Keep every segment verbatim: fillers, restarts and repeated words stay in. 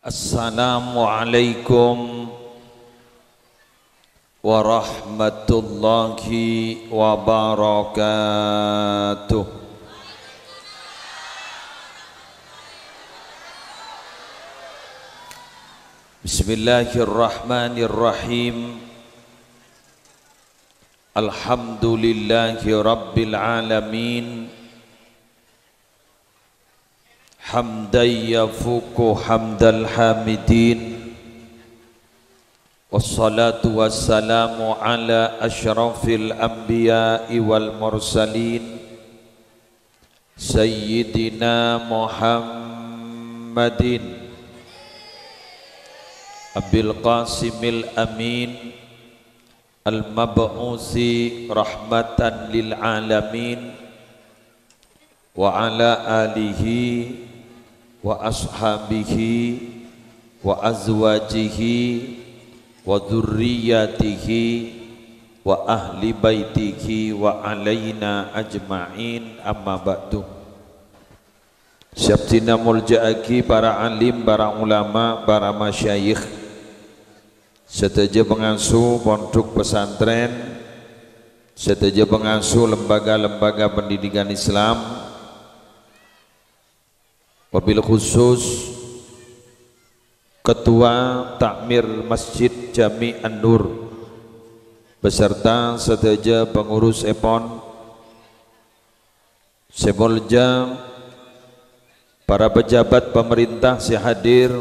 Assalamualaikum warahmatullahi wabarakatuh. Bismillahirrahmanirrahim. Alhamdulillahi rabbil alamin. Hamdan yafuqu hamdal hamidin. Wassalatu wassalamu ala asyrafil anbiya'i wal mursalin, Sayyidina Muhammadin Abil Qasimil Amin, al-mab'usi rahmatan lil alamin, wa ala alihi wa ashabihi wa azwajihi wa dzurriyyatihi wa ahli baitihi wa alaina ajma'in, amma ba'du. Sè abdhina molja'aghi para alim, para ulama, para masyayikh, sadhâjâ pangasuh pondhuk pesantren, sadhâjâ pangasuh lembaga-lembaga pendidikan Islam, wabil khusus Ketua Takmir Masjid Jami An-Nur beserta sadhâjâ pengurus èpon, sè moljâ para pejabat pemerintah sè hadir,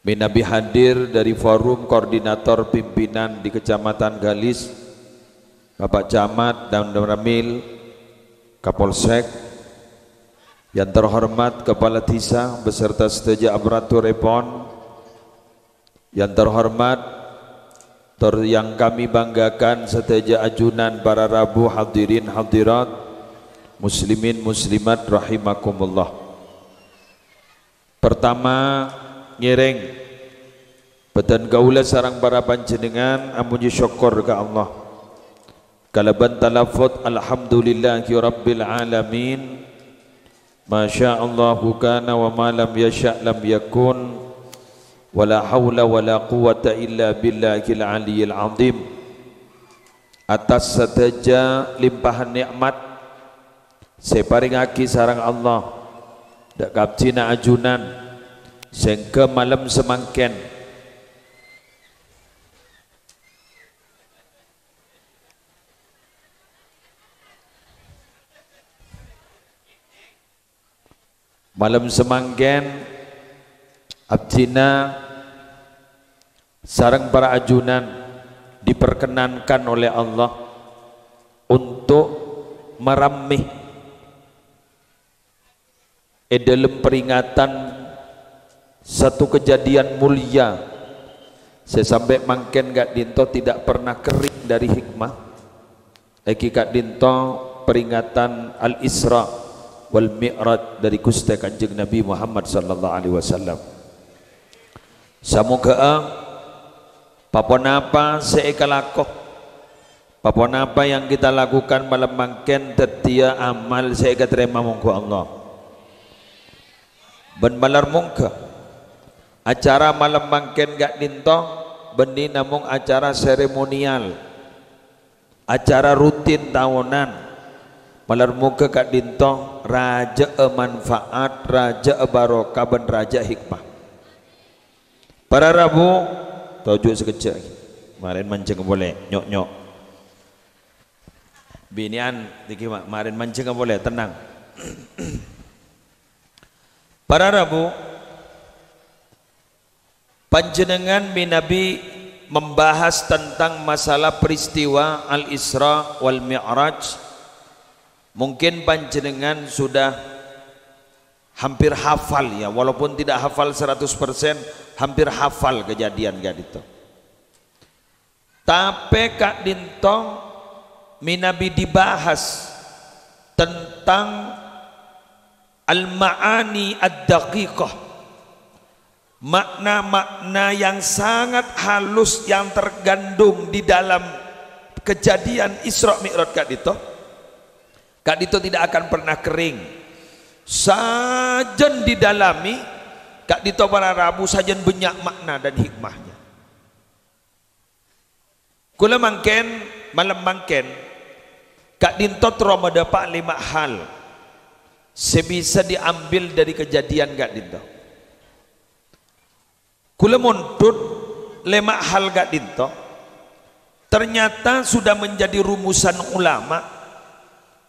mènabi hadir dari Forum Koordinator Pimpinan di Kecamatan Galis, Bapak Camat, Danramil, Kapolsek, yang terhormat Kepala Desa beserta sadhâjâ aparatur èpon, yang terhormat, tor yang kami banggakan sadhâjâ ajunan para rabu, hadirin hadirat, muslimin muslimat rahimakumullah. Pertama, ngèrèng bhâdhân kaulâ sareng para panjhennengngan amojhi sokkor ka Allah. Kalabân talaffudz, "Alhamdulillahi rabbil alamin. Masya Allahu kana wa ma lam yasya' lam yakun. Wa la haula wa la quwwata illa billahil aliyyil azim." Atas sadhâjâ limpahan nè'mat sè èparèngaghi sareng Allah dâ' ka abdhina ajunan, sèngghâ malem samangkèn Malem samangkèn, abdhina sareng para ajunan diperkenankan oleh Allah untuk marammè è dâlem peringatan satu kejadian mulia sè sampè' mangkèn ka'dinto tidak pernah kering dari hikmah. Èngghi ka'dinto peringatan Al-Isra wal Mi'raj dâri Ghustè Kanjeng Nabi Muhammad sallallahu alaihi wasallam. Samogha'a pa-ponapa sè èkalako, pa-ponapa yang kita lakukan malem mangkèn dhâddhiyâ amal sè èkatarèma mongghu Allah. Bân malar mongghâ, acara malem mangkèn ka'dinto bânnè namong acara seremonial. Acara rutin taonan. Malar mogâ ka'dinto rajâ'â manfaat, rajâ'â barokah, bân rajâ'â hikmah. Para rabu, toju' sakejjhâ'. Marèn manjheng polè, nyok-nyok. Binè'an, nèka, Ma', marèn manjheng polè, tenang. Para rabu, Panjhennengngan mènabi membahas tentang masalah peristiwa Al-Isra wal Mi'raj, mungkin panjhennengngan sudah hampir hafal, ya, walaupun tidak hafal seratus persen, hampir hafal kejadian ka'dinto. Tapè ka'dinto mènabi dibahas tentang al-ma'ani ad-daqiqah, makna-makna yang sangat halus yang terkandung di dalam kejadian Isra Mi'raj ka'dinto, ka'dinto tidak akan pernah kering. Sajân didalami, ka'dinto para rabu sajân bânnya' ma'na dan hikmahnya. Kaulâ mangkèn, malem mangkèn, ka'dinto terro madâpa' lèma' hal sè bisa diambil dari kejadian ka'dinto. Kaulâ mondhut lèma' hal ka'dinto, ternyata sudah menjadi rumusan ulama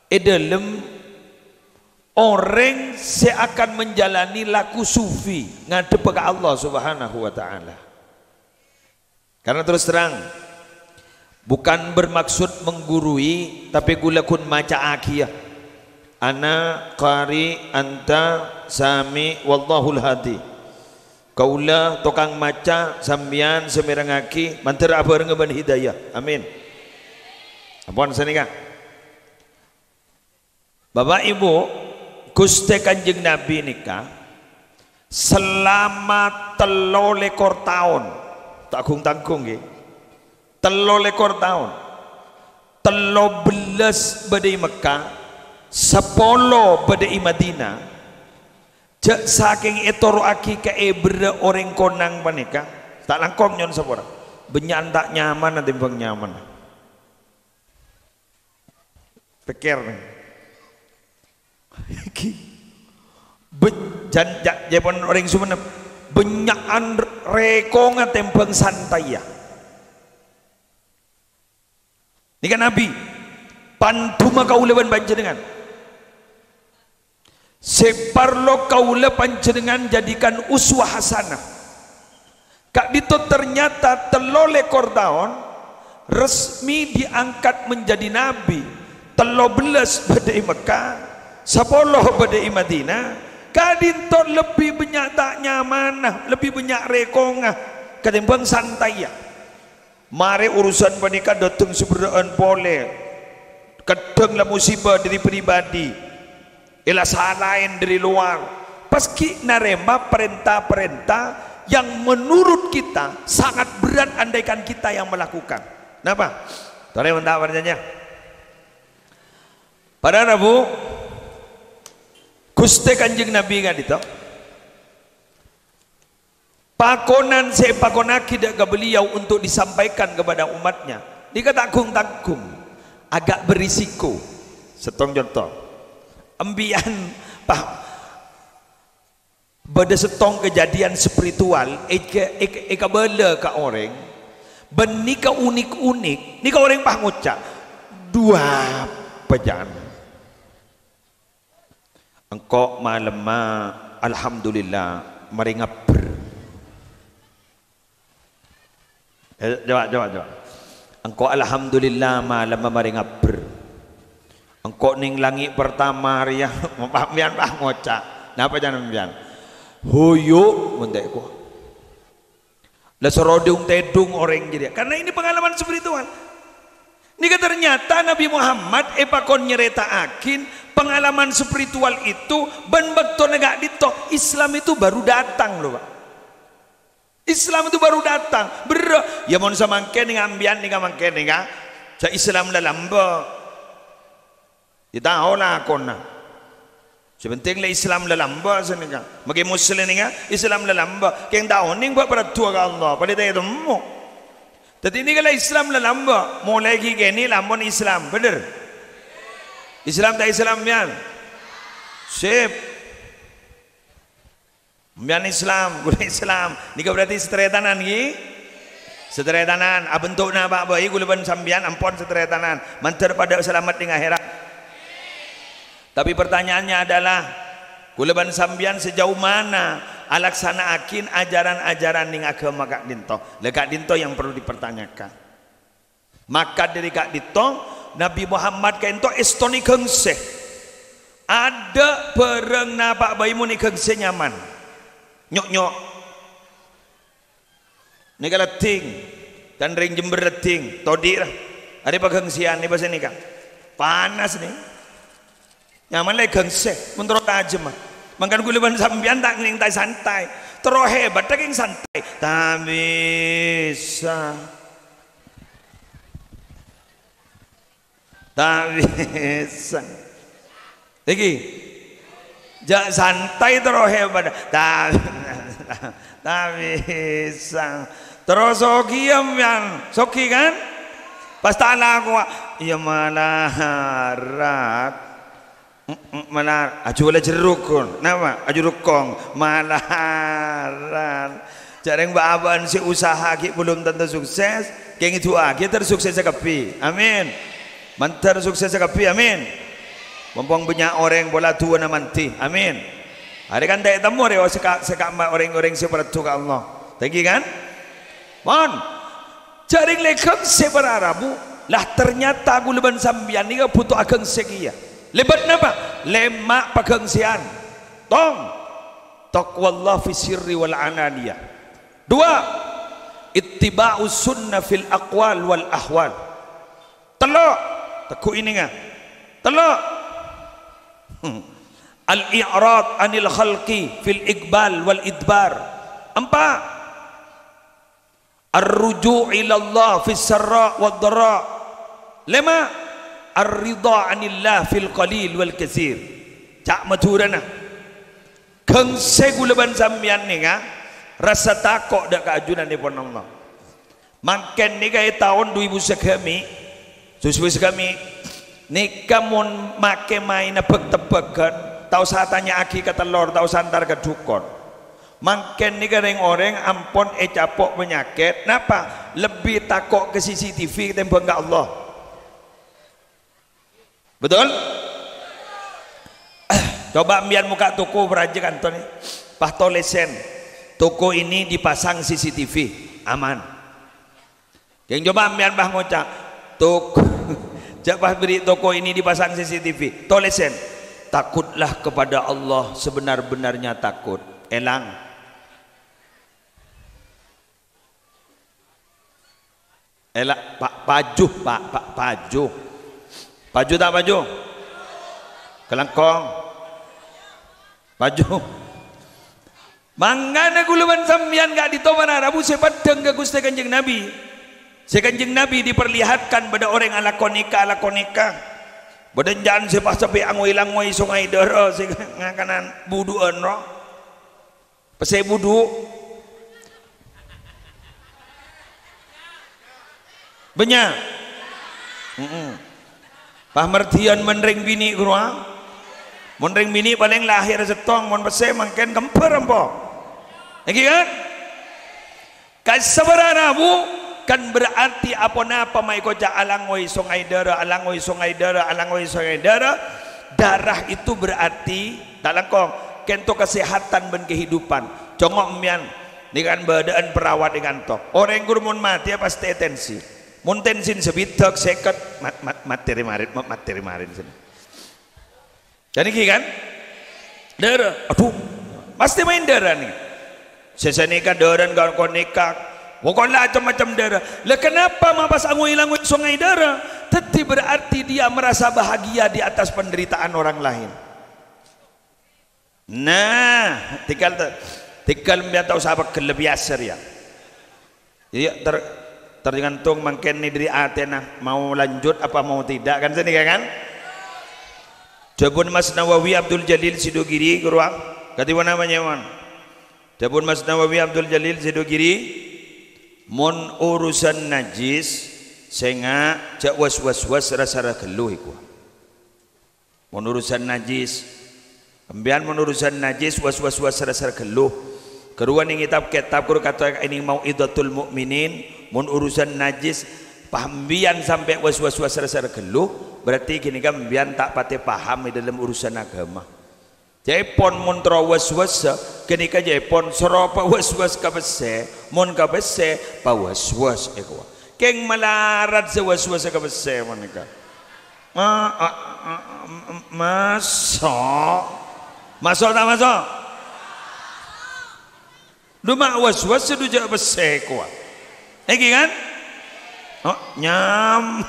è dâlem orèng sè akan menjalani laku sufi ngadhebbhâ ka Allah Subhanahu wa Ta'ala. Karena terus terang, bukan bermaksud menggurui, tapè kaulâ ghun maca'aghiyâ. Ana qari, anta sami, wallahul hadi. Kaulâ tokang maca, sampèyan sè mèrengngaghi, mandhâr abhârengnga bân hidayah. Amin. Ampon sanèka. Bapa' Ibu, Ghustè Kanjeng Nabi nèka salama tello lèkor taon, ta' ghung-tangghung, ngghi. Tello lèkor taon. Tello bellâs bâdâ è Mekkah, sapolo bâdâ è Madinah. Jhâ' sakèng ètoro'aghi ka èbherrâ orèng konang panèka, ta' langkong nyo'on sapora. Bânnya'an ta' nyamana tèmbhâng nyamana. Pèkkèr, nè. Iki. Bân-, jan-, ja-, jâèpon orèng Sumenep. Bânnya'an rèkongnga tèmbhâng santaèya. Nèka Nabi, pandhuma kaulâ bân panjhennengngan. Sè parlo kaulâ panjhennengngan jadikan uswah hasanah. Ka'dinto ternyata tello lèkor taon resmi diangkat menjadi nabi, tello bellâs bâdâ è Mekkah, sapolo bâdâ è Madinah, ka'dinto lebbi bânnya' ta' nyamana, lebbi bânnya' rèkongnga katèmbhâng santaèya. Marè urusan panèka dâteng sè berrâ'ân polè. Kadhâng la musibah dâri pribadi, èla salaèn dâri lowar. Pas ghi' narèma parènta-parènta yang menurut kita sangat berat andaikan kita yang melakukan. Napa? Torè mon ta' parcajâ. Para rabu, Ghustè Kanjeng Nabi ka'dinto. Pakonan sè èpakonnaghi dâ' ka beliau untuk disampaikan kepada umatnya, nèka ta' ghung-tangghung, agak berisiko. Sèttong conto. Empèyan, pa-, bâdâ sèttong kejadian spiritual, èka-, èka-, èkabâlâ ka orèng, bân nèka unik-unik, nèka orèng pas ngoca', "Dhu apa jhân?" Engko' malemma, alhamdulillah, marè ngabbher. Eh, coba, coba, coba. Engko' alhamdulillah, malemma marè ngabbher. Engko' neng langngè' pertama rèya, sampèyan pas ngoca'. Napa jhân sampèyan? Hoyo, mon ta' engko'. La soro dung-tèdung orèng jârèya. Karena ini pengalaman spiritual. Nèka ternyata Nabi Muhammad èpakon nyarèta'aghi pengalaman spiritual itu bân bâktona ka'dinto Islam itu baru datang, loh, Pak. Islam itu baru datang. Berrâ', ya mon samangkèn nèng sampèyan nèka mangkèn nèka. Jhâ' Islam la lambâ'. Ya tao lakona. Sè pentèng la Islam la lambâ' sanèka. Makè Muslim nèka Islam la lambâ'. Kèng ta' onèng bâ' pardu'a ka Allah. Palèng ta' ètemmo. Dhâddhi nèka la Islam la lambâ'. Molaè ghi' kènè' la ampon Islam. Bhender? Islam ta' Islam, yâ? Sip. Sampèyan Islam, kaulâ Islam. Nèka berarti sataretanan, ghi? Sataretanan. Abentuk napa bhâi kaulâ bân sampèyan ampon sataretanan. Mandhâr padâ salamet nèng akhèrat. Tapi pertanyaannya adalah, kaulâ bân sampèyan sejauh mana alaksana'aghi ajaran-ajaran nèng aghâma ka'dinto? La ka'dinto yang perlu dipertanyakan. Maka dâri ka'dinto, Nabi Muhammad ka'dinto èstonè ghângsè. Adâ' bhârâng napa bhâi mon èghângsè nyaman. Nyo'-nyo'. Nèka ledding. Kan rèng Jember ledding. Todi' ra. Arè paghângsèyan nèka pas nèka. Panas nè. Nyaman la èghângsè, mon terro tajemma. Mangkana kaulâ bân sampèyan ta' ngènèng ta' santai. Terro hebat ta' kèng santai. Ta' bisa. Ta' bisa. Iki. Jhâ' santai terro hebat. Ta-, ta' bisa. Terro soghi sampèyan. Soghi, kan? Pas ta' lakowa, iyâ malarat. Mm, mm, malar-, ajhuwâlâ jerruk, kon. Napa? Ajhuwâlâ kong. Malarat. Jhâ' rèng bâ'-abâ'ân sè usaha ghi' belum tentu sukses, kèng èdu'aaghi ter suksessa kabbhi. Amin. Mandhâr suksessa kabbhi. Amin. Mompong bânnya' orèng pola du'âna mandhi. Amin. Arè kan ta' ètemmo rè, oh, sè ka-, sè ka'emma orèng-orèng sè parlo ka Allah. Thank you, kan? Mon. Jhâ' rèng lèghâng sè para rabu, lah ternyata kaulâ bân sampèyan nèka bhuto aghângsè kèya. Lèbât napa? Lèma' paghângsèyan. Tong, taqwallah fi sirri wal alaniyah. Dua, ittiba'us sunnah fil aqwal wal ahwal. Tello', tegghu' nèka. Tello', al-i'rad anil khalqi fil iqbal wal idbar. Empa', ar-ruju' ilallah fis sarra' wad dharra'. Lèma', ar-ridha anillah fil qalil wal katsir. Ca' Madhurâna. Ghângsè kaulâ bân sampèyan nèka, rassa tako' dâ' ka ajunanèpon Allah. Mangkèn nèka è taon du èbu sagâmè', du èbu sagâmè', nèka mon makè maènna bâk-tebbhâghân, ta' osa tanya'aghi ka tellor, ta' osa entar ka dhukon. Mangkèn nèka rèng-orèng ampon ècapo' panyakèt. Napa? Lebbi tako' ka C C T V ketimbang ka Allah. Betul? Coba sampèyan mokka' toko parajâ kanto nè. Pas tolèsèn, "Toko ini dipasang C C T V, aman." Kèng coba sampèyan pas ngoca', "Tok-," jhâ' pas bâri' "Toko ini dipasang C C T V." Tolèsèn, "Takutlah kepada Allah sebenar-benarnya takut." Èlang. Èlang, pa-, paju, pa-, pa-, paju. Paju ta' paju? Kalangkong. Paju. Mangkana kaulâ bân sampèyan ka'dinto para rabu sè peddhâng ka Ghustè Kanjeng Nabi. Sè Kanjeng Nabi diperlihatkan bâdâ orèng alako nèka, alako nèka. Bâdâ jhân sè pas sampè' angoy-langoy songay dârâ sè ngakanan budhu'ân rowa. Pèssè budhu'. Bânnya'. Mm-mm. Pas mardhiyân mon rèng binè' ghâruwa. Mon rèng binè' palèng lahèr sèttong, mon pèssè mangkèn kembhâr empo'. Èngghi kan? Ka sabârâ rabu, kan berarti aponapa ma' èkoca' alangoy songay dârâ, alangoy songay dârâ, alangoy songay dârâ. Darah itu berarti, ta' langkong, kento kesehatan bân kehidupan. Congo' sampèyan, nèka kan bâdâ'ân perawat è kanto. Orèng ghuru mon matè pastè tensi. Mon tensin sabidhâk sèket, mat-, mat-, matè rè marèn, ma-, matè rè marèn sènè. Jâ' nèkè kan? Dârâ. Adhu, pastè maèn dârâ nè. Sè sanèka dârâ, ghâ-, ghâ-, nèka. Pokokna cem-macem dârâ. Lah, kenapa ma' pas angoy-langoy songay dârâ? Dhâddhi berarti dia merasa bahagia di atas penderitaan orang lain. Nah, tèngghâl ta-, tèngghâl sampèyan ta' osa pegghel, biyasa rèya. Iyâ, ter-, tergantung mangkèn nè dâri atèna, mau lanjut apa mau tidak, kan sanèka, kan? Dhâbuna Mas Nawawi Abdul Jalil Sidogiri, ghâruwa. Kadhi ponapa nyèmon? Dhâbuna Mas Nawawi Abdul Jalil Sidogiri, "Mon urusan najis, sènga', jhâ' was-was, was-was, ra-sara ghâllu èkowa." Mon urusan najis, sampèyan mon urusan najis, was-was, was-was, ra-sara ghâllu. Ghâruwa nèng kètab-kètab ghâruwa kato'è nèng Mau'izatul Mu'minin, mon urusan najis, pas sampèyan sampè' was-was, was-was, ra-sara ghâllu, berarti ghânèka sampèyan ta' patè paham è dâlem urusan aghâma. Jhâèpon mon terro was-was, ghânèka jhâèpon saropa was-was ka pèssè, mon ka pèssè, pawas-was èkowa. Kèng malarat sè was-was ka pèssè panèka. Ma-, a-, a-, a-, maso'? Maso' ta' maso'? Dhu ma' was-was sè dhu jhâ' pèssè kowa. Èngghi kan? Oh, nyaman.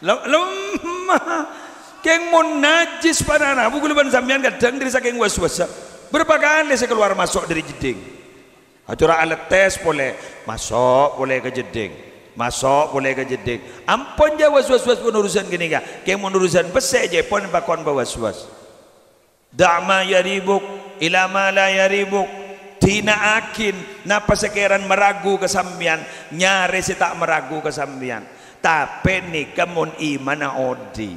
Lem-, lemah. Kèng mon najis para rabu, kaulâ bân sampèyan kadhâng dâri sakèng was-wassa. Berapa kali sè kalowar maso' dâri jeddhing? Acora alettes polè, maso' polè ka jeddhing, maso' polè ka jeddhing. Ampon jhâ' was-was, was-was pon urusan ghânèka. Kèng mon urusan pèssè jhâèpon pakon pawas-was. Da' ma yaribuk ila ma la yaribuk. Dina'aghin napa sè kèran maragu ka sampèyan, nyarè sè ta' maragu ka sampèyan. Tapè nèka mon imanna odi'.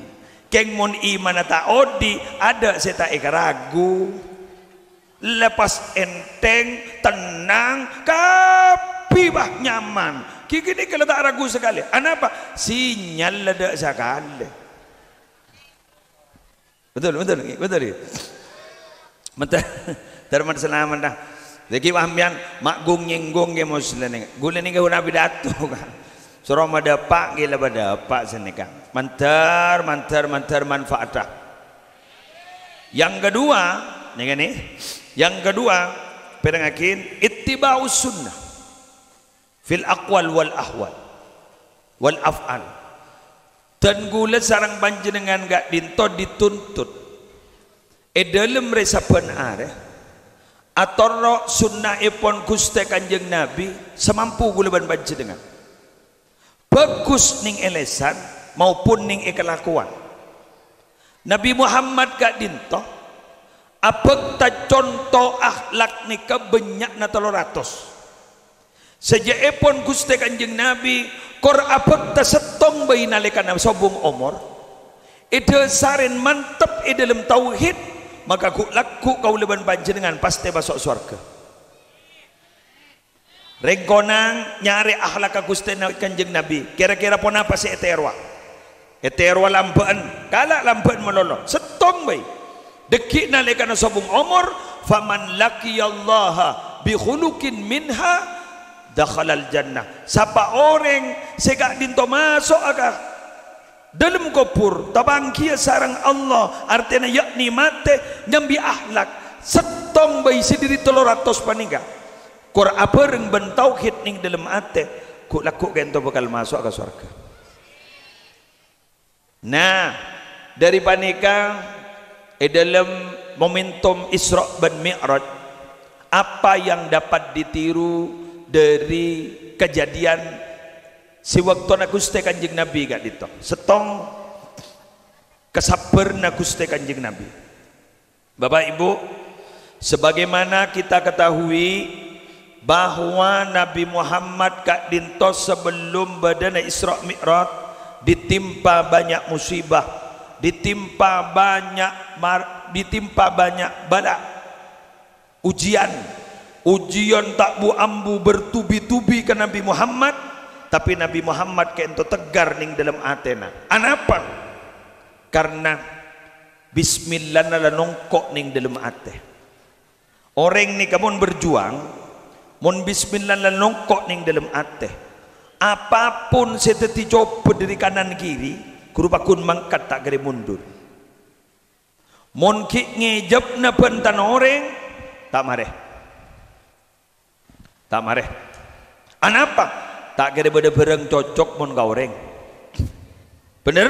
Kèng mon imanna ta' odi', adâ' sè ta' èkaragu. Lepas ènthèng, tennang, kabbhi, bah, nyaman. Ghi' ghânèka la ta' ragu sakalè. Anapa? Sinyal la dâ' sakalè. Betul, betul, betul, ya? Menta-, Darman selamat dah. Lagi pahamian, mak gung nyenggung ke muslim ni. Gula ni kau nabi datu kan. Soro madapa, gila madapa sini kan. Mantar, mantar, mantar manfaat dah. Yang kedua, ni kan ni. Yang kedua, perangakin ittiba'us sunnah. Fil aqwal wal ahwal wal af'al. Dan ghulâ sareng panjhennengngan ka'dhinto dituntut è dhâlem rè sabbhân arè atorro' sunnahèpon Ghustè Kanjeng Nabi samampu ghulâ bân panjhennengngan. Bhâghus nèng è lèsan maupun nèng è kalakowan. Nabi Muhammad ka'dhinto abhâkta conto akhlak nèka bânnya'na tello ratos. Sajâ'èpon Ghustè Kanjeng Nabi kor abhâkta sèttong bhâi nalèkana sobung omor, èdhâsarè mantep è dhâlem tauhid, maka ghu'-lagghu' kaulâ bân panjhennengngan pastè maso' sowarghâ. Rèng konang nyarè akhlakka Ghustèna Kanjeng Nabi, kèra-kèra ponapa sè ètèrowa? Ètèrowa lambâ'ân, kala' lambâ'ân malolo, sèttong bhâi. Dâgghi' nalèkana sobung omor, "Faman laqiyallaha bi khuluqin minha dakhalal jannah." Sapa orèng sè ka'dhinto maso'a ka dhâlem kobhur, tapangghiyâ sareng Allah, artèna yakni matè nyambi akhlak, sèttong bhâi sè dhâri tello ratos panèka. Kor abhâreng bân tauhid nèng dhâlem atè, ghu'-lagghu' ka'dhinto bhâkal maso'a ka sowarghâ. Nah, dhâri panèka, è dhâlem momentum Isra' bân Mi'raj, apa yang dapat ditiru dhâri kajhâdhiyân sè bâktona Ghustè Kanjeng Nabi ka'dhinto? Sèttong, kasabbhârânna Ghustè Kanjeng Nabi. Bapak Ibu, sebagaimana kita ketahui bahwa Nabi Muhammad ka'dhinto sebelum bâdâna Isra' Mi'raj ditimpa banyak musibah, ditimpa banyak mar-, ditimpa banyak bala, ujian. Ujian ta' bu-ambu bertubi-tubi ka Nabi Muhammad, tapè Nabi Muhammad ka'dhinto tegghâr nèng dhâlem atèna. Anapa? Karena Bismillana la nongko' nèng dhâlem atè. Orèng nèka mon berjuang, mon bismillah la nongko' nèng dhâlem atè, apapun sè dhâddhi cobâ dhâri kanan kiri, ghuru paggun mangkat ta' kèra mondur. Mon ghi' ngèjâbna bhânten orèng, ta' marè. Ta' marè. Anapa? Ta' kèra bâdâ bhârâng cocok mon ka orèng. Bhender?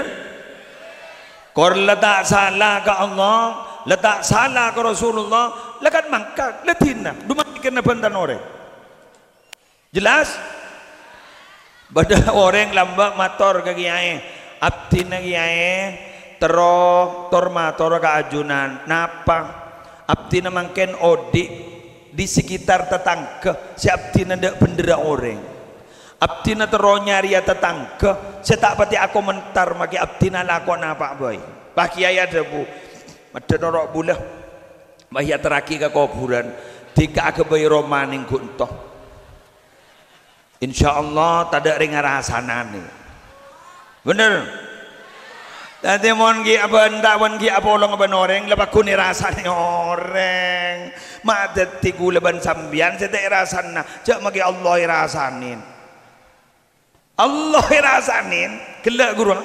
Kor la ta' sala ka Allah, la ta' sala ka Rasulullah, la kan mangkat, la dhina, dhu makkèna bhânten orèng. Jelas? Bâdâ orèng lambâ' mator ka kèyaè, "Abdhina kèyaè terro tor-matora ka ajunan. Napa? Abdhina mangkèn odi' di sekitar tatangghâ sè abdhina dâ' bhendherra orèng. Abdhina terro nyarèya tatangghâ sè ta' patè akomentar makè abdhina alako napa bhâi." Pas kèyaè adhâbu, "Maddhâ noro' bulâ, pas èyaterraghi ka kobhurân, dhika aghâbây roma nèng ghu' ènto." Insyaallah tadâ' rèng arasananè. Bhender? Dhâddhi mon ghi' abânta, mon ghi' apolong bân orèng, la paggun èrasanè orèng. Ma' dhâddhi ghulâ bân sampèyan sè ta' èrasanè, jhâ' makè Allah èrasanè. Allah èrasanè, ghellâ' ghuru.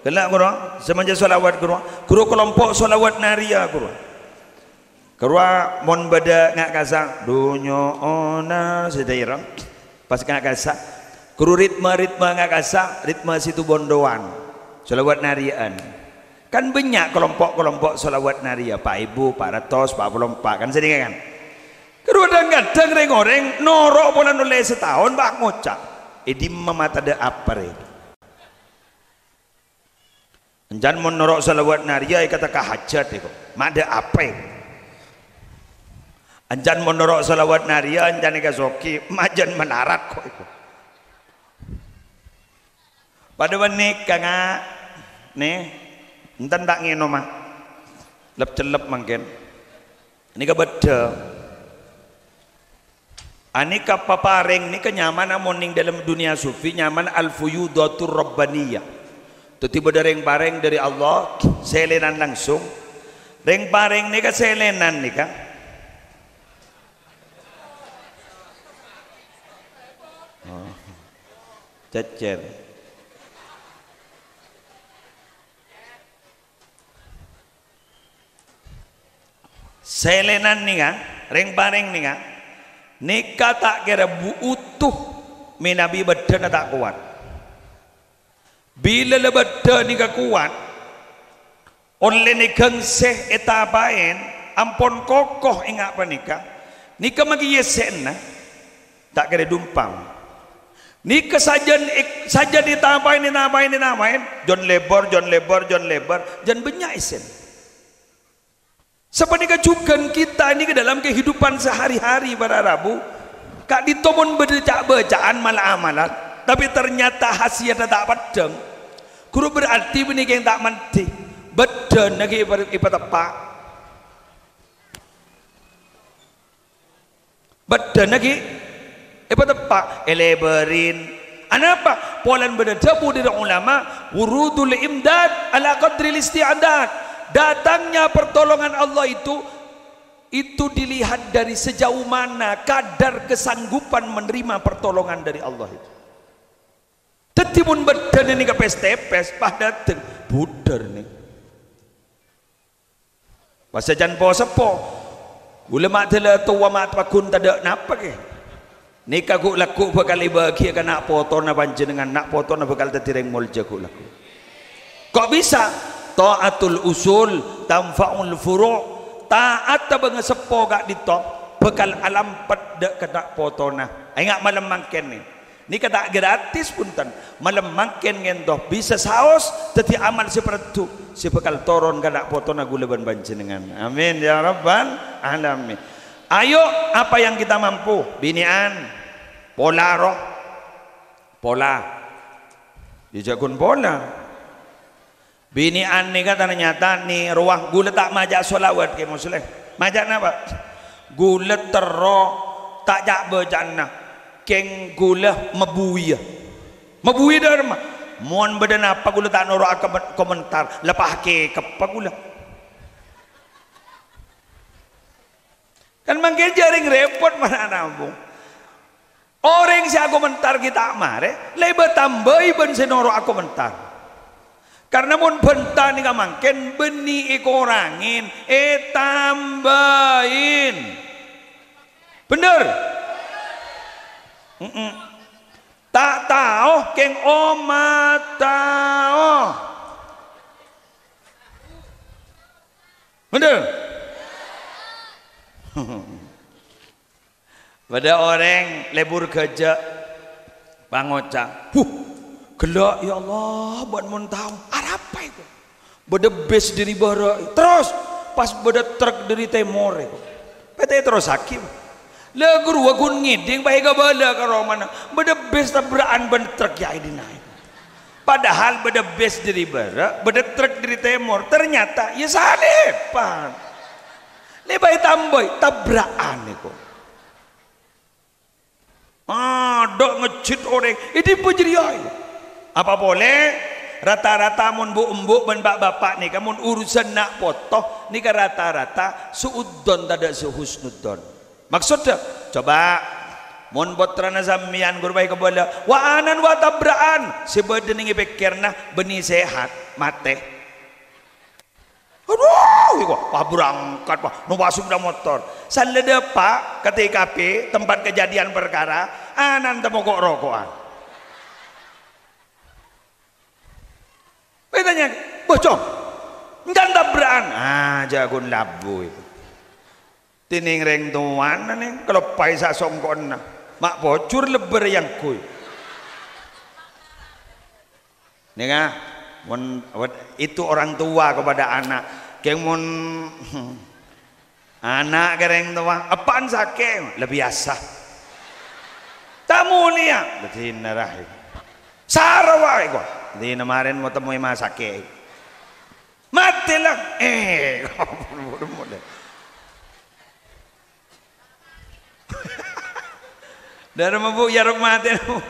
Ghellâ' ghuru, sè manja shalawat ghuru. Ghuru kalompo' shalawat nariyah ghuru. Ghâruwa mon bâdâ nga' kasa', dunyo'ona sè dhâirâ. Pas nga' kasa'. Ghâruwa ritme-ritme nga' kasa', ritme Situbondowan. Shalawat nariya'an. Kan bânnya' kalompo'-kalompo' shalawat nariyah, pa' èbu, pa' ratos, pa' polo empa', kan sèdingngâ kan? Ghâruwa dhâng-kadhâng rèng-orèng noro' polana ollè sataon, pas ngoca', "È dimma ma' tadâ' apa rè?" Encan mon noro' salawat nariyah èkatekka hajat èko. Ma' dâ' apa èko? Encan mon noro' salawat nariyah encan èkasogi, majân malarat ko' èko. Padâ bân nèka, nga'. Nè, enten ta' ngènoma? Lep-cellep mangkèn. Nèka bâdâ. Anèka paparèng nèka nyamana mon neng dâlem dhunnya sufi nyamana al-fuyudatur rabbaniyah. Dhâddhi bâdâ rèng-parèng dâri Allah, sèlènan langsung. Rèng-parèng nèka sèlènan nèka. Oh. Cècèr. Sèlènan nèka, rèng-parèng nèka, nèka ta' kèra butuh mènabi bâddhâna ta' kowat. Bilâ la bâddhâ nèka kowat, ollè nèghângsè ètapaèn, ampon koko enga' panèka, nèka maghi èssèna, ta' kèra dumpang. Nèka sajân èk-, sajân ètapaèn, ètapaèn, ètapaèn, jân lèbâr, jân lèbâr, jân lèbâr, jân bânnya' èssèna. Sapanèka jhughân kita nèka dâlem kehidupan sehari-hari para rabu, ka'dinto mon bâdâ ca'-bâca'an mal-amalan, tapè ternyata khasiyatta ta' peddhâng, ghuru berarti bânnè kèng ta' mandhi, bâddhâna ghi' èpa-, èpateppa'. Bâddhâna ghi' èpateppa', èlèbârin. Anapa? Polana bâdâ dhâbu dâri ulama, "Wurudul imdad ala qadril isti'dad." Datangnya pertolongan Allah itu, itu dilihat dari sejauh mana kadar kesanggupan menerima pertolongan dari Allah itu. Dhâddhi, mon bâddhâna nèka pès-tèpès, pas dâteng, budhâr nèka. Pas sajân po-seppo, ghulâ ma' dâlâ towa ma' paggun tadâ' napa, kè. Nèka ghu'-lagghu' bhâkal èbâghiyâ ka na' potona panjhennengngan, na' potona bhâkal dhâddhi rèng molja ghu'-lagghu'. Kok bisa? Ta'atul usul tanfa'ul furu'. Ta'atta bângaseppo ka'dinto bhâkal alampet dâ' ka na' potona. Enga' malem mangkèn, nè. Nèka ta' gratis, bhunten. Malem mangkèn ngènto bisa saos dhâddhi amal sè parèddhu sè bhâkal toron ka na' potona ghulâ bân panjhennengngan. Amin, ya rabbal alamin. Ayo, apa yang kita mampu? Binè'an, pola, roh. Pola. Yâ, jhâ' ghun pola. Binè'an nèka ternyata nèrowa ghulâ ta' maca sholawat, Kè Musleh. Maca napa? Ghulâ terro ta' ca'-bâca'anna, kèng ghulâ mabuyâ. Mabuyâ dâ' remma? Mon bâdâ napa ghulâ ta' noro'a komen-, komentar, la pakè keppa ghulâ. Kan mangkèn jhâreng rèpot mara' nabung. Orèng sè akomentar ghi' ta' marè, la èbâtambâi bân sè noro' akomentar. Karna mon bhânta nèka mangkèn bânnè èkorangè, ètambâi. Bhender? Mm-mm. Ta' tao kèng ommat tao. Bhender? Bâdâ orèng lebur ghâjâ', pangoca', "Huh, ghellâ', ya Allah, bâ'na mon tao, arapa èko? Bâdâ bis dâri bârâ', terros pas bâdâ trek dâri tèmor èko." Pètè terrossaghi. La ghâruwa ghun ngèdhing, pas èkabâlâ ka romana, bâdâ bis tabra'an bân trek è dinna'. Padahal bâdâ bis dâri bârâ', bâdâ trek dâri tèmor. Ternyata, ya salèpan. Lè bâi tambâi, tabra'an èko. Adâ' ngejjhit orèng, è dimma jârèya, ya? Apa polè, rata-rata mon bu'-embu' bân pa'-bapa' nèka, mon urusan na' poto, nèka rata-rata su'udzon tadâ' sè husnudzon. Maksodda, coba, mon pottrana sampèyan ghuru bâi kabâlâ, wa anan wa tabra'an, sè bâdâ neng è pèkkèranna bânnè sehat, matè. Adhu, iko, wah, berangkat, wah, numpak sepeda motor. Sallè dâpa' ka T K P, tempat kejadian perkara, anan tèmoko' roko'an. Bâi tanya, "Boh, Cong, engghâ' tabra'an?" Ah, jhâ' ghun labu itu. Dhinèng rèng towana nèng kaloppaè sasongko'na. Ma' pojhur lebbâr èyangghuy. Nèng, ah, Mon, wet-, itu orang tua kepada anak. Kèng mon ana' ka rèng towa, "Eppa'en sakè'?" "La biyasa." "Ta' molèya." "La dinah ra." "Sara wae, ko'." "Dinah marèn mo temmoè ma' sakè'." "Matè, la." Eh, buru-buru molè. Dârâmma, Bu, iyâ rok matè, Bu.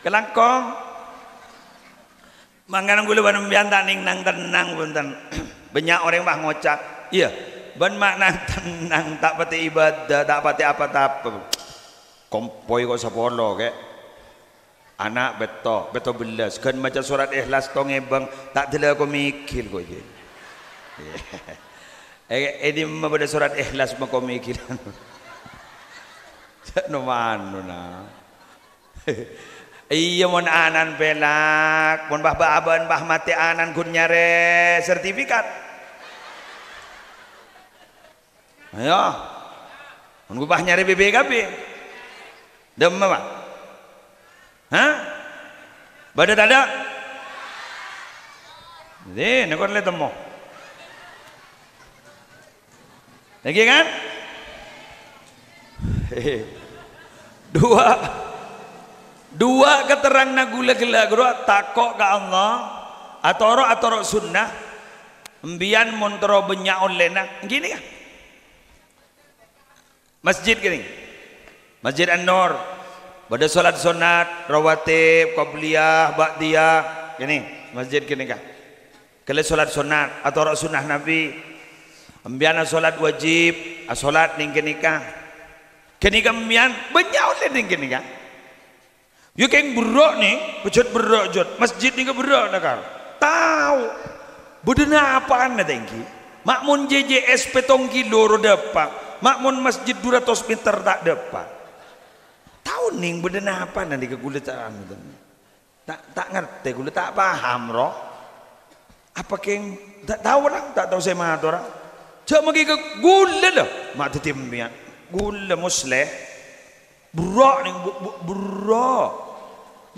Kalangkong. Mangkana kaulâ bân sampèyan ta' nèng nang-tennang, bhunten. Bânnya' orèng pas ngoca', "Iyâ, bân ma' nang-tennang, ta' patè ibadah, ta' patè apa-tapa." Kompoy ko' sapolo, kè'. Ana' pètto', pètto bellâs. Ghân maca sorat Ikhlas tong èbâng, ta' dâlâ ko' mèghil ko' iyâ. Eh, è dimma bâdâ sorat Ikhlas ma' ko' mèghilan. Ca'na mano, na. Iyâ, mon ana'na pèlak, mon pas bâ-, abâ'na pas matè ana'na ghun nyarè sertifikat. Ayo. Mon ghun pas nyarè B P K B. Dimma, Pak? Hah? Bâdâ tadâ'? Dina, kon lè temmo. Lagi kan? Dua, dua keteranganna kaulâ ghellâ' ghâruwa, tako' ka Allah, atoro', atoro' sunnah, embiyan mon terro bânnya' ollèna, gini kan? Masjid kènè. Masjid An-Nur. Bâdâ solat sunat, rawatib, qobliyah, ba'diyah. Kènè, masjid kènè ka. Ghellâ' solat sunat, atoro' sunnah Nabi. Embiyan asolat wajib, asolat nèng kènè ka. Kènè ka embiyan, bânnya' ollè nèng kènè ka. Yâ, kèng berrâ' nè, pejjhât berrâ', jhât. Masjid nèka berrâ', Nakal. Tao. Bâdâ napa'anna tèngghi. Ma' mon J J S pèttong kilo ro dâpa'. Ma' mon masjid dua ratus meter ta' dâpa'. Tao nèng bâdâ napa'anna nèka kaulâ ta' anu, ta', ta' ngartè, kaulâ ta' paham, ro. Apa kèng ta' tao, Nang? Ta' tao sè matora. Jhâ' maghi ka kaulâ, lho. Ma' dhâddhi embiyan. Kaulâ Musleh. Berrâ' nèng bu-, bu-, berrâ'.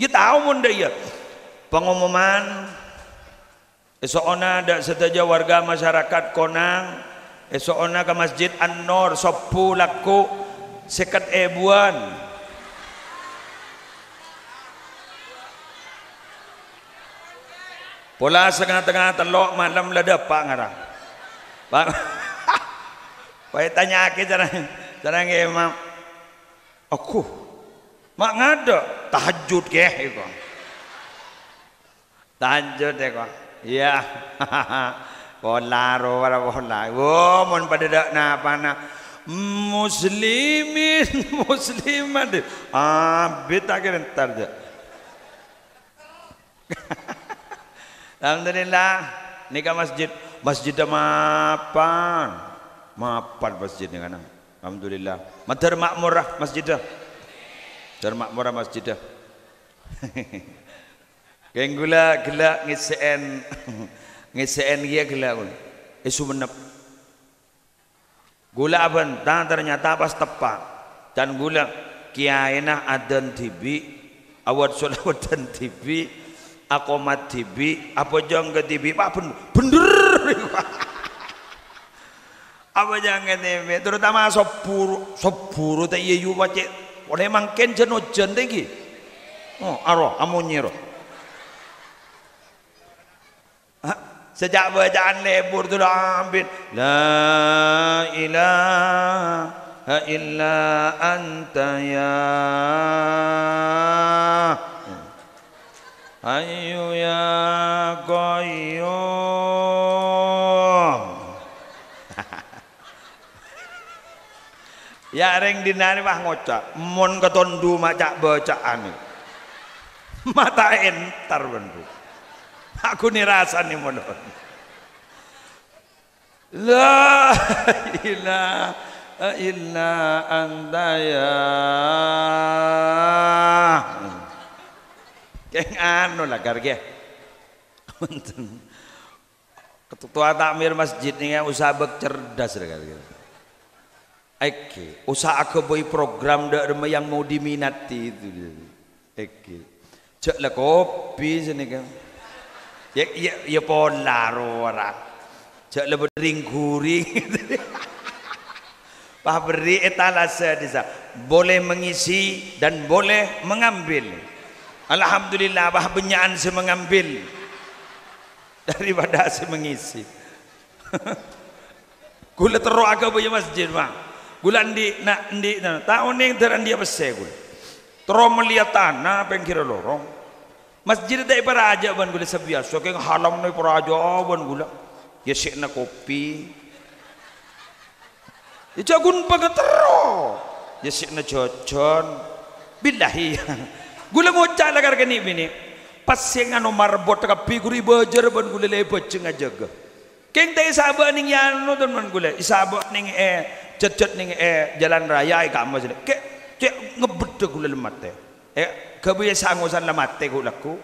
Yâ tao mon dâ' iyâ. Pengumuman. Èso'ona dâ' sadhâjâ warga masyarakat Konang. Èso'ona ka Masjid An-Nur, sobbhu lagghu' sèket èbuwân. Pola satengnga tello' malem la dâpa' ngara. Pa-, pas ètanya'aghi sareng, sareng imam. Aku, ma' ngadâ' tahajjud kèya iko. Tahajjud iko. Iyâ. Pola, ro, para pola. Wo, mon padâ dâ' napa'na. Muslimin, muslimat. Abit akhir entar, jâ. Alhamdulillah, nèka masjid, masjidda mapan. Mapan masjid nèka, Nang. Alhamdulillah. Madhâr makmurra masjidda. Madhâr makmurra masjidda. Kèng kaulâ ghellâ' ngèssè'èn, ngèssè'èn kèya ghellâ' kaulâ. È Sumenep. Kaulâ abhânta, ternyata pas teppa'. Can kaulâ, kèyaèna adzan dhibi', awad-solawadan dhibi', aqomat dhibi', apojhâng ka dhibi', pa' ben-, bhendher. Apojhâng ka dhibi', terutama sobbhu, sobbhu ta' iyâ yu pacè', polè mangkèn jân-ojân tèngghi. Oh, aro, amonyè ro. Ha, sè ca'-bâca'an lebur tu la ambit. La ilaha illa anta ya hayyu ya qayyum. Yâ, rèng dinna' rè pas ngoca', "Mon katon dhu ma' ca'-bâca'an." Mata entar, bân, Bu. Aku ni rasanè mono. La ilaha illa anta ya. Kèng anu la, Gar, kèya. Ketua takmir masjid nèka usaha bâk cerdas, rè, kira-kira. Èngghi, usaha aghâbây program dâ' remma yang mau diminati itu. Èngghi. Jhâ' la kopi sanèka. Ya, ya, ya pola rowa ra. Jhâ' la berring-guring. Pas berri' etalasa dissa. Boleh mengisi dan boleh mengambil. Alhamdulillah, pas bânnya'an sè mengambil daripada sè mengisi. Ghulâ terro aghâbâyâ masjid, Bang. Ghulâ andi', na', andi', na', ta' onèng dâr andi'â pèssè ghulâ. Terro mellèya tana pèngghirra lorong. Masjid ta' èparaja bân ghulâ sabiyasa, kèng halamna èparaja bân ghulâ. Ya sè'na kopi. Ya jhâ' ghun pangaterro. Ya sè'na jhâjhân. Billahi. Ghulâ ngoca' la kar kènè' binè'. Pas sè ngano marbot kabbhi ghuru èbâjâr bân ghulâ la èbâjâng ajâgâ. Kèng ta' èsabâ' nèng yano, teman ghulâ. Èsabâ' nèng è jhâjhân nèng è jalan raya è kamma sènè. Kè', cè' ngebeddhâ ghulâ la matè. È, ghâbây sangosan la matè ghu-, lagghu.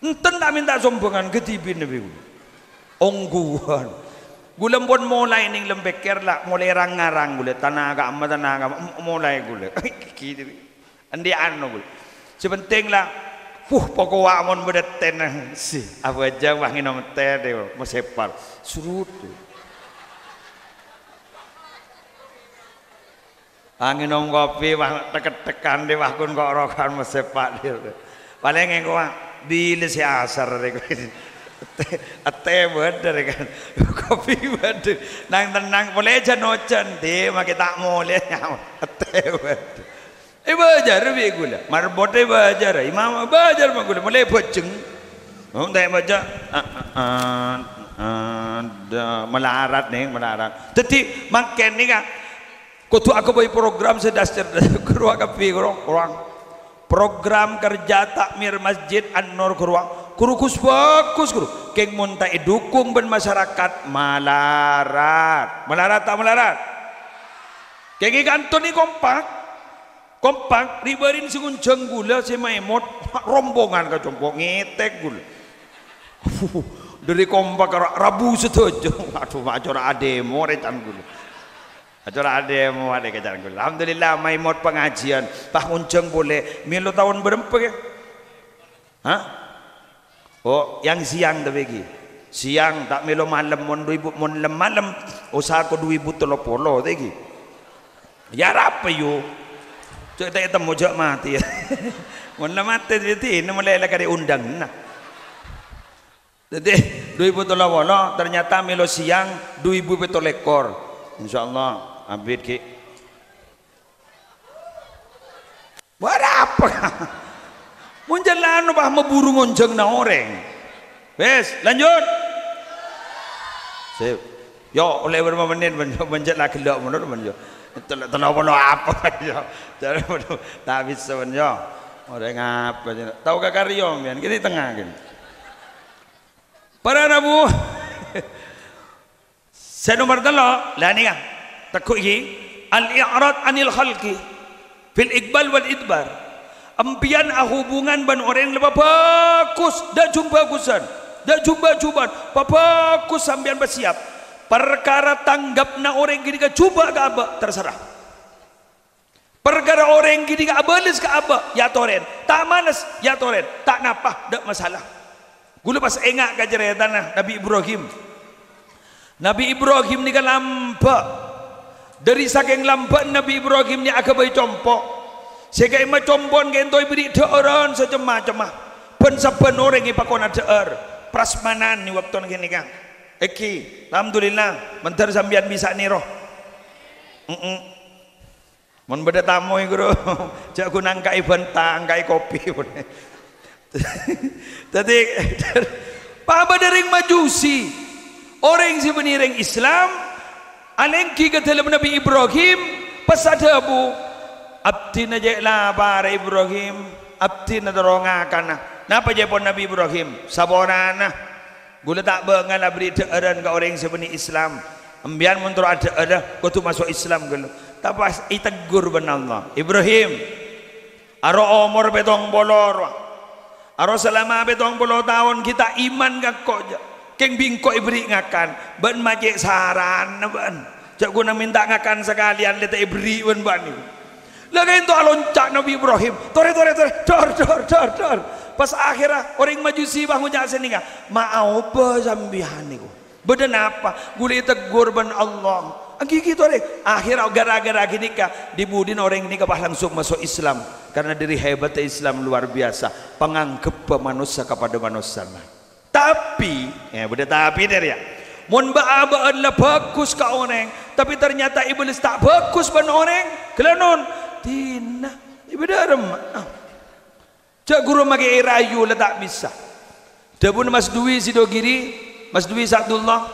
Enten ta' mènta sombhângan ghâdhibina bi' ghulâ. Ongghuwân. Ghulâ pon molaè nèng lem pèkkèr la, molaè rang-ngarang ghulâ. Tana kamma, tana kamma, m-, molaè ghulâ. Gitu. Andi' anu, Bu. Sè penting la, puh, pokowa' mon bâdâ tèna, si, abâjâng, wah, ngènom tè, dè, masèpar. Surut. Ah, ngènom kopi, wah, tek-kettekan, dè, wah, kun ko'-roko'an masèpar, dè. Palèng engko', wah, bilâ sè asar, dè, tè, tè bâdâ, dè, kan. Kopi bâdâ. Nang tennang, polè jân-ojân, dè, makè ta' molè, tè bâdâ. Èbâjâr bi' ghulâ. Marbot èbâjâr. Imam èbâjâr ma' ghulâ. Molaè bâjâng. Oh, ta' èbâjâ. A-, a-, a-, ada. Malarat, nèng, malarat. Dhâddhi, mangkèn nèka, kodhu aghâbây program sè das-cerdas. Ghuru kabbhi, ghuru. Ghuru. Program kerja takmir Masjid An-Nur, ghuru. Ghuru ghus-bhâghus, ghuru. Kèng mon ta' èdukung bân masyarakat, malarat. Malarat ta' malarat? Kèng è kanto nè kompak. Kompak, ri-bâri' sè ngonjhâng ghulâ sè maèmot, rombongan ka compo', ngètèk ghulâ. Dhâri kompak ka ra-, rabu sadhâjâ. Adhu, ma' cora' ademo rècan ghulâ. Ma' cora' ademo arè kècan ghulâ. Alhamdulillah, maèmot pangajiân. Pas ngonjhâng polè, mèlo taon bârâmpa, kè? Hah? Oh, yang siang tapè ghi. Siang ta' mèlo malem, mon du èbu, mon lem-, malem, osako du èbu tello polo, ta' ghi. Ya, arapa, yu? Cè' ta' ètemmo, jhâ' matè. Mon la matè, dhâddhi, nè malè la karè ondhânganna. Dhâddhi, du èbu tello polo, ternyata mèlo siang, du èbu pètto lèkor. Insyaallah, abit ghi. Arapa? Mon jhâ' la anu, pas maburu ngonjhângnga orèng. Wes, lanjut. Sip. Yo, ollè bârâmpa mennit, mon, mon jhâ' la ghellâ' mon, mon, yo. Tello, tello polo apa, yo. Ta' bisa, mon, yo. Orèng apa, yo. Tao ka karyo, mbiyan. Kènè' tengnga, kènè'. Para rabu. Sè nomer tello', la nèka, tegghu' ghi, al-i'rad anil khalqi fil iqbal wal idbar. Empèyan ahubungan bân orèng la pabhâghus, dâ' jhung-bhâghusan, dâ' jhung-bâjhubân, pabhâghus sampèyan pasèyap. Parkara tangghâbbhâ orèng ghânèka jhubâ' ka abâ', terserah. Parkara orèng ghânèka abâles ka abâ', èyatorè. Ta' males, èyatorè. Ta' napa, dâ' masalah. Ghulâ pas enga' ka carètana Nabbhi Ibrahim. Nabbhi Ibrahim nèka lambâ'. Dhâri sakèng lambâ'na Nabbhi Ibrahim nè aghâbây compo'. Sè ka'imma compo'na ka'ento èbèrri' dhâ'ârân sacem-macemma. Bân sabbhân orèng èpakona dhâ'âr. Prasmanan è bâktona ghânèka. Èngghi, alhamdulillah, mandhâr sampèyan bisa nèro. Mm-mm. Mon bâdâ tamoy, Guru, jhâ' ghun angka'è bhânta, angka'è kopi. Dhâddhi, pa' bâdâ rèng Majusi, orèng sè bânnè rèng Islam, alèngghi ka dâlemma Nabbhi Ibrahim, pas adhâbu, "Abdhina jhâ' lapar, Ibrahim. Abdhina terro ngakana." Napa jâwâbbhâ Nabbhi Ibrahim? Saporana. Ghulâ ta' bângal aberri' dhâ'ârân ka orèng sè bânnè Islam. Embiyan mon terro adhâ'ârâ, kodhu maso' Islam ghâllu. Tapè pas ètegghur bân Allah. "Ibrahim, aro omor pèttong polo rowa. Aro salama pèttong polo taon ghi' ta' iman ka engko', jâ'. Kèng bi' engko' èberri' ngakan. Bâ'na ma' cè' sarana bâ'na. Jâ' ghuna mènta ngakan sakalèyan lè ta' èberri' bân bâ'na." La ka'ento alonca' Nabbhi Ibrahim. "Torè, torè, torè. Dor, dor, dor, dor." Pas akhèrra orèng Majusi bâ ngoca' sanèka, "Ma' aobâ sampèyan nèko? Bâdâ napa? Ghulâ ètegghur bân Allah." Èngghi ghi' torè. Akhèrra ghârâ-ghârâ ghânèka, di-budina orèng nèka pas langsung maso' Islam. Karena dâri hebatta Islam luar biasa. Panganggebbhâ manossa kapadâ manossana. Tapè, eh, bâdâ tapè dâ' rèya. Mon bâ'-abâ'ân la bhâghus ka orèng, tapè ternyata Iblis ta' bhâghus bân orèng, ghellâ' non. Dinah, bâdâ remma. Ah. Jhâ' ghuru makè èrayu la ta' bisa. Dhâbuna Mas Dwi Sidogiri, Mas Dwi Sa'dullah,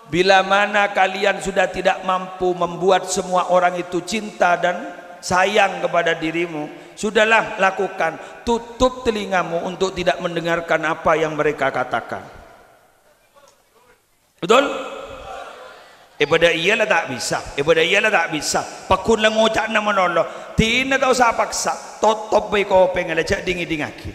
"Bila mana kalian sudah tidak mampu membuat semua orang itu cinta dan sayang kepada dirimu, sudahlah lakukan. Tutup telingamu untuk tidak mendengarkan apa yang mereka katakan." Betul? Ibadah iya la ta' bisa, ibadah iya la ta' bisa. Pagghun la ngoca'na malolo. Dinah ta' osa paksa, totop bhâi kopèngnga la jhâ' ding-èdingngaghi.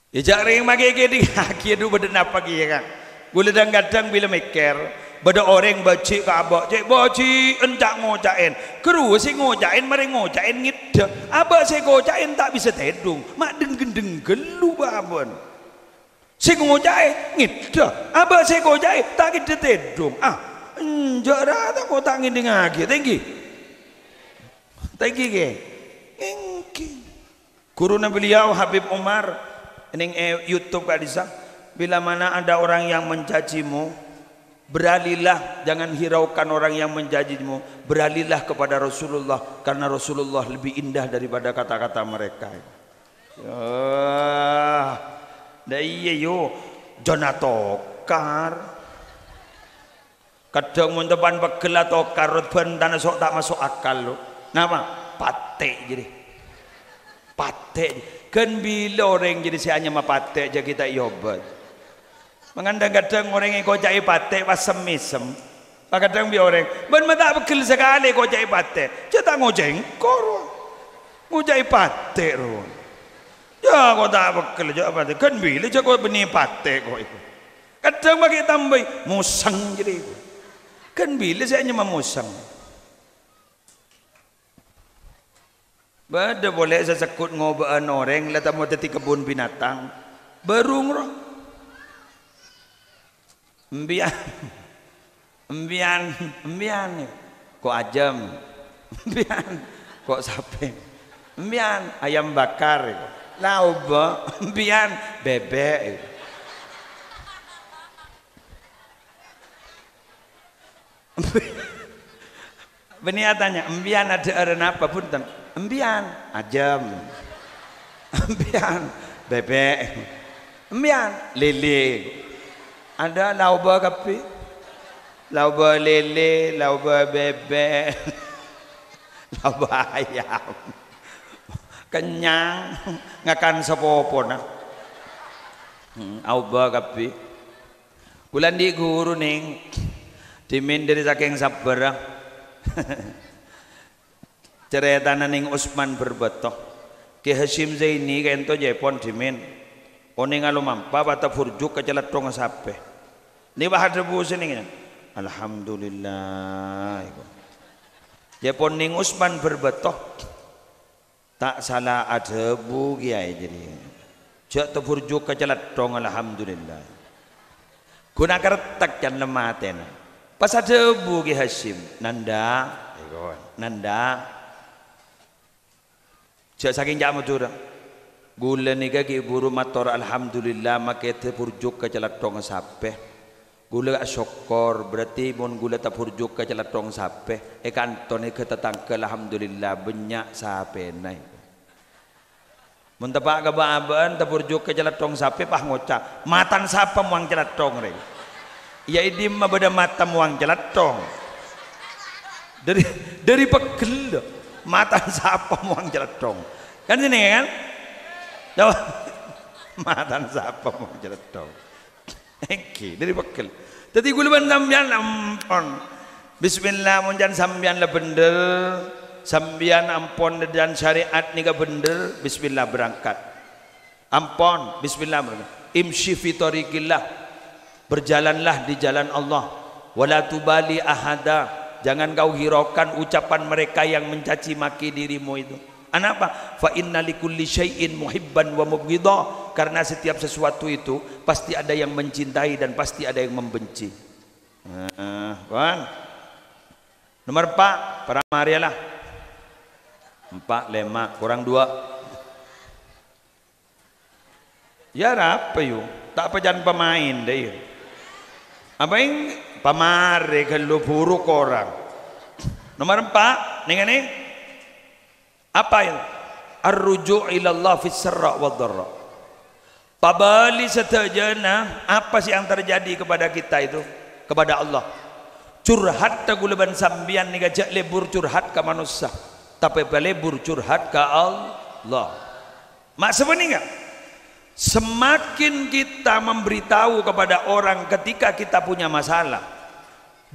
Ya, jhâ' rèng makè èdingngaghi, adhu, bâdâ napa kèya, Kang? Ghulâ dhâng-kadhâng bilâ mèkkèr, bâdâ orèng bâji' ka abâ', "Cè' bâji'en ca'-ngoca'en." Ghâruwa sè ngoca'en marè ngoca'en ngèddhâ. Abâ' sè èkoca'en ta' bisa tèdung, ma' dheng-ghendheng ghâllu bâ' abâ'na. Sè ngoca'è ngèddhâ, abâ' sè èkoca'è ta' ngèddhâ tèdung. Ah, enjâ' ra tako' ta' ngèdingngaghi, ta' èngghi? Ta' èngghi, kè? Èngghi. Ghuruna beliau Habib Umar neng, eh, YouTube ka'dissa', "Bila mana ada orang yang mencacimu, beralihlah, jangan hiraukan orang yang mencacimu, beralihlah kepada Rasulullah, karena Rasulullah lebih indah daripada kata-kata mereka." Yâ, dâ' iyâ, yu, jhâ' atokar. Kadhâng mon teppan pegghel atokar, rot bhântana sok ta' maso' akal, lo. Napa? Patè' jârèya. Patè'. Ghân bilâ orèng jârèya sè anyama patè' jâ' ghi' ta' èobât. Mangkana dhâng-kadhâng orèng èkoca'è patè' pas sem-mèsem. Pas kadhâng bi' orèng, "Bân ma' ta' pegghel sakalè èkoca'è patè'." Jâ' ta' ngoca'è engko', ro. Ngoca'è patè', ro. Jâ' ko' ta' pegghel, jâ' patè'. Ghân bilâ jâ' ko' bânnè patè' ko' èko. Kadhâng makè tambâi, "Mosang," jârèya. Ghân bilâ sè anyama mosang? Bâdâ polè sè segghut ngobâ'ân orèng la tamo dhâddhi kebbhun binatang. Bârung, ro. Empèyan, empèyan, empèyan. Ko' ajâm. Empèyan, ko' sapè. Empèyan, ayam bakar. La obâ, empèyan, bèbèk. Bânnè atanya, "Empèyan adhâ'ârân apa, bhunten?" "Empèyan, ajâm." "Empèyan, bèbèk." "Empèyan, lèlè." Adâ' la obâ kabbhi. La obâ lèlè, la obâ bèbèk, la obâ ayam. Kennyang, ngakan sapopona. Hmm, aobâ kabbhi. Kaulâ andi' ghuru, Nèng. Dhimèn dhâri sakèng sabbhârrâ. Carètana Nèng Usman Bârbâto. Kè Hasyim Zaini ka'ènto jâèpon dhimèn. Onèng alomampa pas taburjuk ka calèthongnga sapè. Nèng pas adhâbu sè nèng, "Alhamdulillah," èko. Jâèpon Nèng Usman Bârbâto. Ta' sala adhâbu kèyaè jârèya. Jâ' taburjuk ka calèthong, alhamdulillah. Ghun akarettek can lem atèna. Pas adhâbu Kè Hasyim, "Nanda', èko, Nanda'. Jâ' sakèng ca' Madhurâ. Ghulâ nèka ghi' bhuru mator alhamdulillah makè taburjuk ka calèthongnga sapè." Ghulâ asokkor, berarti mon ghulâ taburjuk ka calèthong sapè, è kanto nèka tatangghâ, alhamdulillah, bânnya' sapèna. Mon teppa' ka bâ'-abâ'ân taburjuk ka calèthong sapè, pas ngoca', "Matan sapa mowang calèthong, rè?" Iyâ, è dimma bâdâ mata mowang calèthong? Dhâri, dhâri pegghel, matan sapa mowang calèthong? Kan sènè, kan? Coba. Matan sapa mowang calèthong? Èngghi, dhâri pegghel. Dhâddhi ghulâ bân sampèyan ampon. Bismillah, mon can sampèyan la bhendher, sampèyan ampon dhâddhiyân syariat nèka bhendher, bismillah berangkat. Ampon, bismillah berangkat. Imsyi fi thariqillah. Berjalanlah di jalan Allah. Wala tubali ahada. Jangan kau hiraukan ucapan mereka yang mencaci maki dirimu itu. Anapa? "Fa inna likulli syai'in muhibban wa mubghidha." Karena setiap sesuatu itu pasti ada yang mencintai dan pasti ada yang membenci. Nah, paham? Nomor empat, para marialah. Empat, lima, kurang dua. Ya, apa yu? Tak apa, jangan pemain deh, yu. Apa yang pamare kalau buruk orang? Nomor empat, ning ini. Apa itu? Ar-ruju' ilallah fis sarra wa dharra. Pabali sadajana apa sih yang terjadi kepada kita itu? Kepada Allah. Curhat ta' ghulâ bân sampèyan nèka jhâ' lebur curhat ka manossa, tapè lebur curhat ka Allah. Ma' sapanèka, semakin kita memberitahu kepada orang ketika kita punya masalah,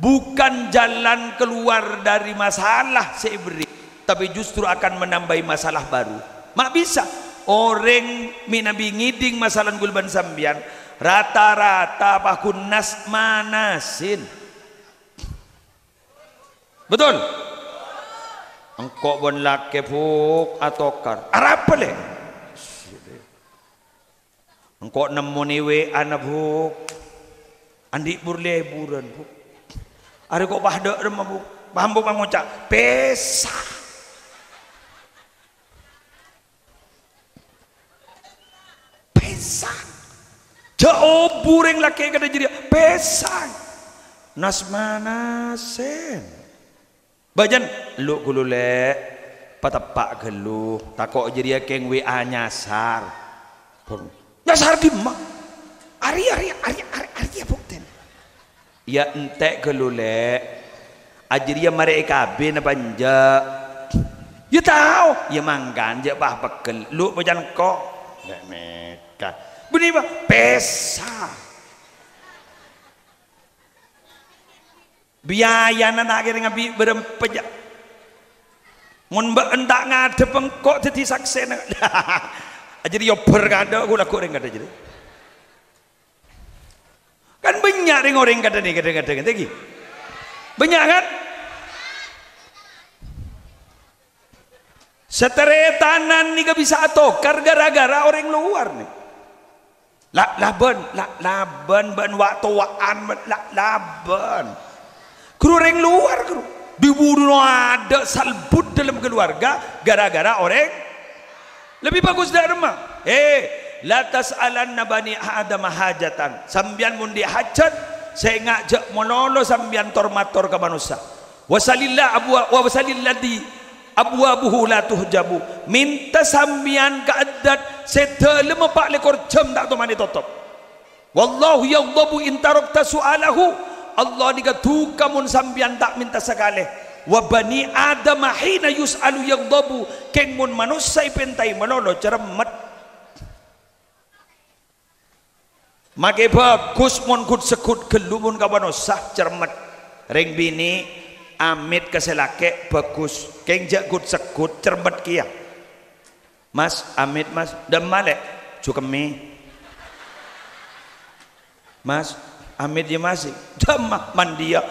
bukan jalan keluar dari masalah sè èberri', tapè justru akan menambahi masalah baru. Ma' bisa, orèng manabi ngèdhing masalah ghulâ bân sampèyan, rata-rata paghun nas-manasin. Betul? Engko' bân lakè, Bu', atokar. Arapa, Lè'? Engko' nemmone W A-na, Bu'. Andi' bur-leburan, Bu'. Arè ko' pas dâ' remma, Bu'. Paham, Bu', pangoca'? Pèsa. Pèsa. Jhâ' obu rèng lakè' kadhâ' jârèya. Pèsa. Nas-manasen. Bâjân, lu' ghâllu, Lè', pateppa' ghâllu, tako' jârèya kèng W A nyasar. Nyasar dimma? Arèya, arèya, arèya, arèya, arèya buktèna. Iyâ, ente' ghâllu, Lè'. Ajârèya marè èkabin apa enjâ'? Iyâ tao. Iyâ mangkana jhâ' pas pegghel. Lu' bâjân ko'. Lè' mèka. Bânnè, Pak. Pèsa. Biayana ta' kèra ngabi' bârâmpa, jâ'. Mon bâ'na ta' ngadhep engko' dhâddhi saksèna. Ajârèya obbhâr kandhâ', aku lagu rèng kadhâ' jârèya. Kan bânnya' rèng-orèng kadhâ' nè, kadhâng-kadhâng, èngghi? Bânnya', kan? Sataretanan nèka bisa atokar gara-gara orèng lowar nè. La-, labân, la-, labân bân wa'-towa'an bân la-, labân. Ghuru orèng lowar, ghuru. Di-budina adâ' salbut dalam keluarga gara-gara orèng lebbi bhâghus dâ' remma. He, "La tas'alanna bani Adama hajatan." Sampèyan mon andi' hajat, sènga' jhâ' malolo sampèyan tor-mator ka manossa. "Wa salilla abwa-, wa salilladzi abwabuhu la tuhjabu." Mènta sampèyan ka addat sè dâlemma pa' lèkor jhâm ta' toman ètotop. "Wallahu yaghdhabu in tarakta su'alahu." Allah nèka duka mon sampèyan ta' mènta sakalè. "Wa bani Adama hina yus'alu yaghdhabu." Kèng mon manossa èpèntaè malolo cerremmet. Makè bhâghus mon ghut-segghut ghâllu mon ka manossa cerremmet. Rèng binè' amèt ka sè lakè' bhâghus. Kèng jhâ' ghut-segghut cerremmet kèya. "Mas, amèt, Mas." "Dâ'emma, Lè'?" "Jhukemmè." "Mas, amèt, yâ, Mas." "Dâ'emma, mandiyâ."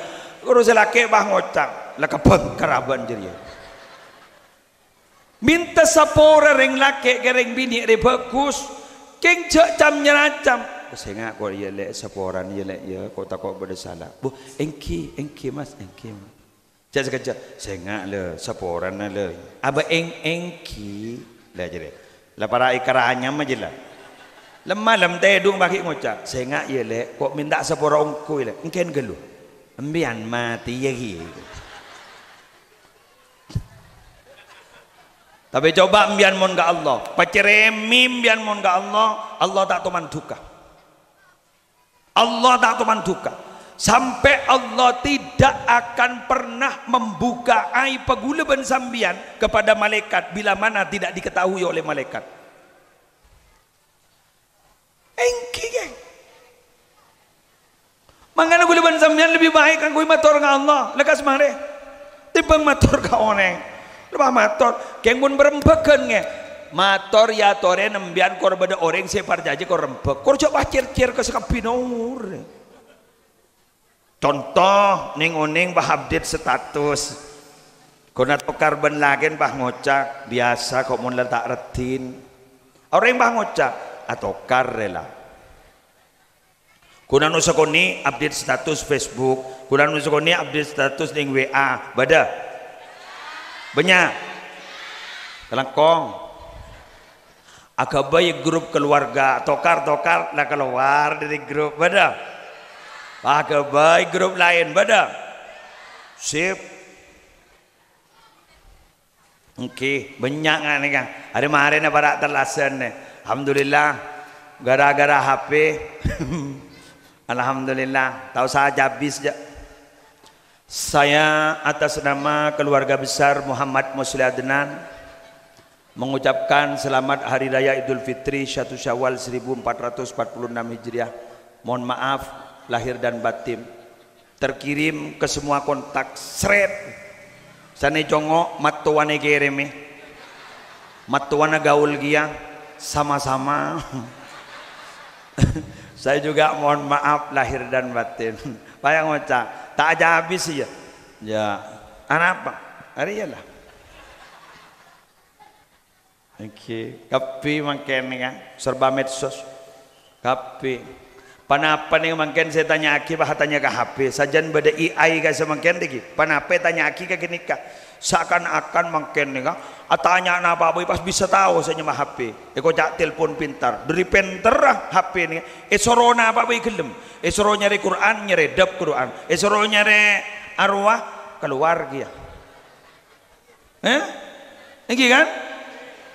Ghuru sè lakè' pas ngoca', "La kabhângkar abâ'na jârèya." Mènta sapora rèng lakè' ka rèng binè' rè bhâghus. Kèng jhâ' cam-nyaracam. "Sènga' ko' iyâ, Lè', saporana iyâ, Lè', yâ. Ko' tako' bâdâ sala." "Bu, èngghi, èngghi, Mas, èngghi, Mas." Jhâ' sakejjhâ', "Sènga', lè, saporana, lè." "Abâ' èng-, èngghi." La jârèya. La para' èkaranyam ajâ, la. Lem-malem tèdung paghi' ngoca', "Sènga', yâ, Lè', ko' mènta sapora ongghu, yâ, Lè'." "Èngkèn ghâllu." "Empèyan matè, yâ, ghi." Tapè coba empèyan mon ka Allah, pacerrèmè empèyan mon ka Allah, Allah ta' toman duka. Allah ta' toman duka. Sampè' Allah tidak akan pernah membuka aib ghulâ bân sampèyan kepada malaikat bila mana tidak diketahui oleh malaikat. Èngghi, ghi. Mangkana ghulâ bân sampèyan lebbi baik kaangghuy mator ka Allah, lekkas marè, tèmbhâng mator ka orèng. Lebbi mator, kèng mon bârâmbaghân, ghi. Mator èyatorè nembiyân kor bâdâ orèng sè parcajâ kor rembhâg. Kor jhâ' pas cèr-cèr ka sakabbhinna orèng. Conto, neng-oneng pas update status. Ghun atokar bân lakèn, pas ngoca', "Biyasa kok mon la ta' raddhin." Orèng pas ngoca', "Atokar rè la." Ghun anu sakonè' update status Facebook, ghun anu sakonè' update status neng W A. Bâdâ? Bânnya'? Kalangkong. Aghâbây grup keluarga, tokar-tokar la kalowar dâri grup. Bâdâ? Aghâbây grup laèn. Bâdâ? Sip. Èngghi, bânnya' nga' nèka. Arè marèna para' tellasan, nè. Alhamdulillah, gara-gara H P. Alhamdulillah, ta' osa ajâbis, jâ'. Saya atas nama keluarga besar Muhammad Musleh Adnan mengucapkan selamat Hari Raya Idul Fitri satu Syawal seribu empat ratus empat puluh enam Hijriah. Mohon maaf lahir dan batin. Terkirim ke semua kontak. Sret. Sanè congo' mattowana kèrèmè. Mattowana gaul kèya. Sama-sama. Saya juga mohon maaf lahir dan batin. Pas ngoca', ta' ajâbis, iyâ. Ya. Anapa? Arèya la. Èngghi, kabbhi mangkèn nèka, serba medsos. Kabbhi. Ponapa nèka mangkèn sè ètanya'aghi, pas atanya ka H P. Sajân bâdâ A I ka samangkèn, nèka. Ponapa ètanya'aghi ka ghânèka? Seakan-akan mangkèn nèka, atanya napa bhâi pas bisa tao sè nyama H P. Èkoca' telpon pintar. Dâri pènterra H P nèka, èsoro napa bhâi ghellem. Èsoro nyarè Qur'an, nyarè dhâb Qur'an. Èsoro nyarè arowa, kalowar kèya. Eh? Èngghi, kan?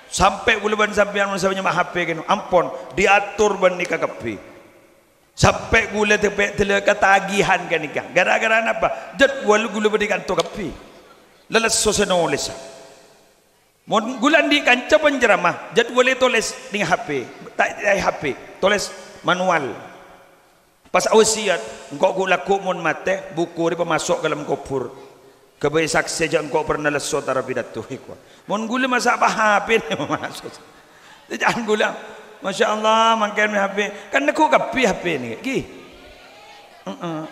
Sampè' ghulâ bân sampèyan mon sampèyan nyama H P kèno, ampon, diatur bân nèka kabbhi. Sampè' ghulâ teppè' dâlâ katagihan ghânèka. Gara-gara napa? Jadwal ghulâ bâdâ è kanto kabbhi. Lalesso sè nolèsa. Mon ghulâ andi' kanca penceramah, jadwal ètolès neng H P, ta', ta' H P, tolès manual. Pas awasiyat, "Engko' ghu'-lagghu' mon matè, buku rè pamaso' ka dâlem kobhur. Ghâbây saksè jâ' engko' pernah lesso tara pidato," èkoca'. Mon ghulâ masa' pa H P nè pamaso'. Ca'na ghulâ, "Masya Allah, mangkèn H P." Kan neggu' kabbhi H P nèka, ghi. Heeh.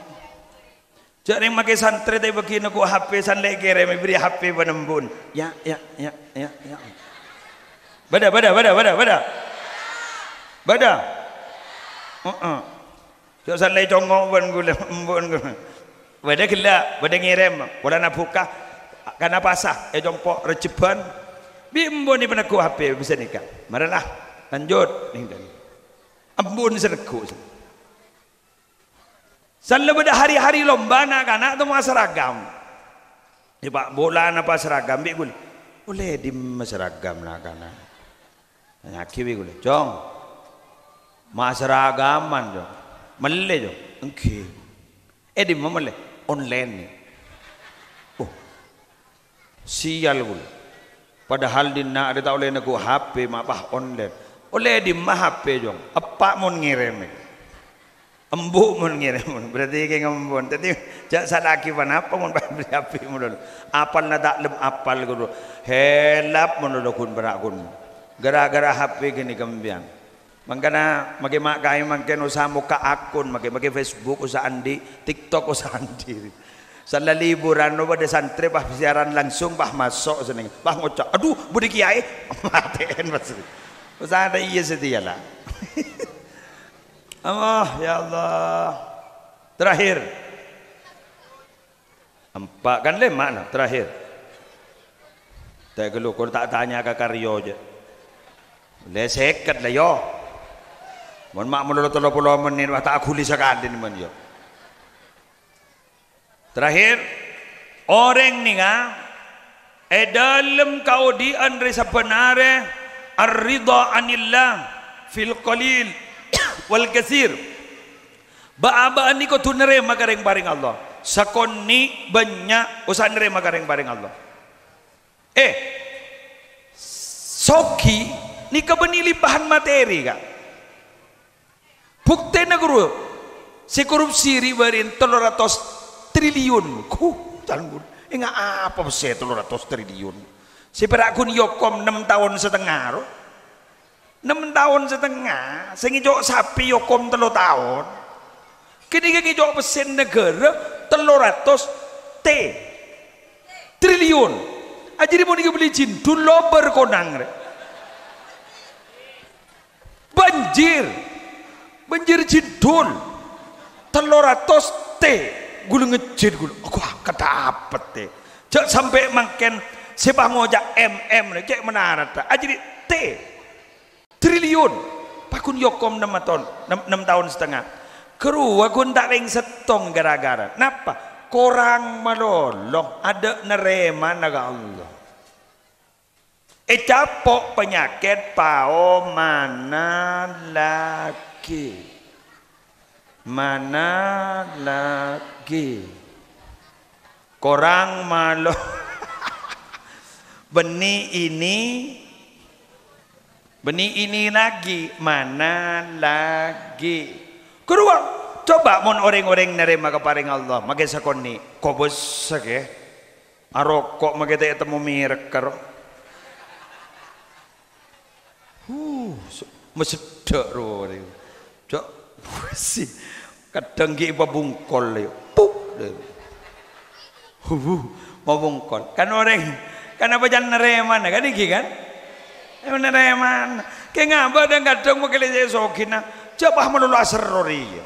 Jâ' rèng makè santrè ta' èbâghi neggu' H P, san la èkèrèm èbèrri' H P bân embu'en. Ya, ya, ya, ya, ya. Bâdâ, bâdâ, bâdâ, bâdâ, bâdâ. Bâdâ. Heeh. Jâ' san la ècongo' bân ghulâ, embu'en ghulâ. Bâdâ ghellâ', bâdâ ngèrèm. Polana bhuka, kana pasa, è compo' rejjhebbhân. Bi' embu'en èpaneggu' H P, bisa nèka. Marèla, lanjut. Embu'en sè neggu'. San la bâdâ hari-hari lomba na'-kana' temmo aseragam. È pa' bulâna pas seragam bi' ghulâ. "Ollè è dimma seragam na'-kana'?" Tanya'aghi bi' ghulâ, "Cong, ma' seragaman, Cong?" "Mellè, Cong." "Èngghi." "È dimma mellè?" "Online." Oh, sial ghulâ. Padahal dinna' arè ta' ollè neggu' H P, ma' pas online. "Ollè è dimma H P, Cong?" "Eppa' mon ngèrèm." Embu' mon ngèrèm, mon. Berarti kèng embu'en. Dhâddhi, jâ' sala'aghi ponapa mon pas bâri' H P malolo. Apalna ta' lem apal ghuru. Helap malolo ghun para' ghun. Gara-gara H P ghânèka sampèyan. Mangkana, makè ma' kaè mangkèn osa mokka' akun, makè, makè Facebook osa andi', TikTok osa andi'. San la liburan, no, bâdâ santrè, pas siaran langsung, pas maso' senneng. Pas ngoca', "Aduh, bâdâ kèyaè." Matè'èn, pas. Osa ada iyâ satèya, la. Allah, ya Allah. Terakhir. Empa' kan lèma', na, terakhir. Ta' ghâllu, kor ta' tanya ka Karyo jâ. Lè sèket la, yo. Mon ma' malolo tello polo mennit, wah, ta' aghuli sakalè, mon, yo. Terakhir, orèng nèka è dâlem kaodi'ân rè sabbhân arè ar-ridha 'anillah fil qalil wal katsir. Bâ'-abâ'ân nèko kodhu narèma ka rèng-parèng Allah. Sakonè' bânnya' osa narèma ka rèng-parèng Allah. Eh, soghi nèka bânnè limpahan materi, Ka'. Buktèna, ghuru, sè korupsi rè' bâri'na tello ratos triliun. Ku, can, ghuru. Enga' apa pèssè tello ratos triliun? Sè pèra' ghun èokom nem taon satengnga, ro. Nem taon satengnga, sè ngèco' sapè èokom tello taon. Kènè' ngèco' pèssè naghârâ tello ratos T. Triliun. Jadi mon èkabelli jindul lobâr konang rè. Banjir. Banjir jindul. Tello ratos T. Ghulâ ngejjhit ghulâ. Wah, kadâpet T. Jhâ' sampè' mangkèn sè pangoca' M M rè, cè' manarat. Ajâdi T. Triliun. Paghun èokom nem taon, nem, nem taon satengnga. Karowa ghun ta' rèng sèttong ghârâ-ghârâ. Napa? Korang malolo, adâ' narèmana ka Allah. Ècapo' panyakèt paomanna lagi. Mana lagi? Korang malo. Bânnè ini, bânnè ini lagi, mana lagi? Karowa, coba mon orèng-orèng narèma kaparèngnga Allah, makè sakonè', kobâsa kè. Aroko' makè ta' ètemmo mèrek karo. Huh, se-, maseddhâ' rowa rè. Cok, si, kadhâng ghi' pabungkol, yâ. Puk, deh. Huh, mabungkol. Kan orèng, kan apa can narèmana, kan ènggi, kan? Eh, narèmana. Kè ngabâ' dhâng-kadhâng makè lè sè sogina. Jhâ' pas malolo aserro rèya.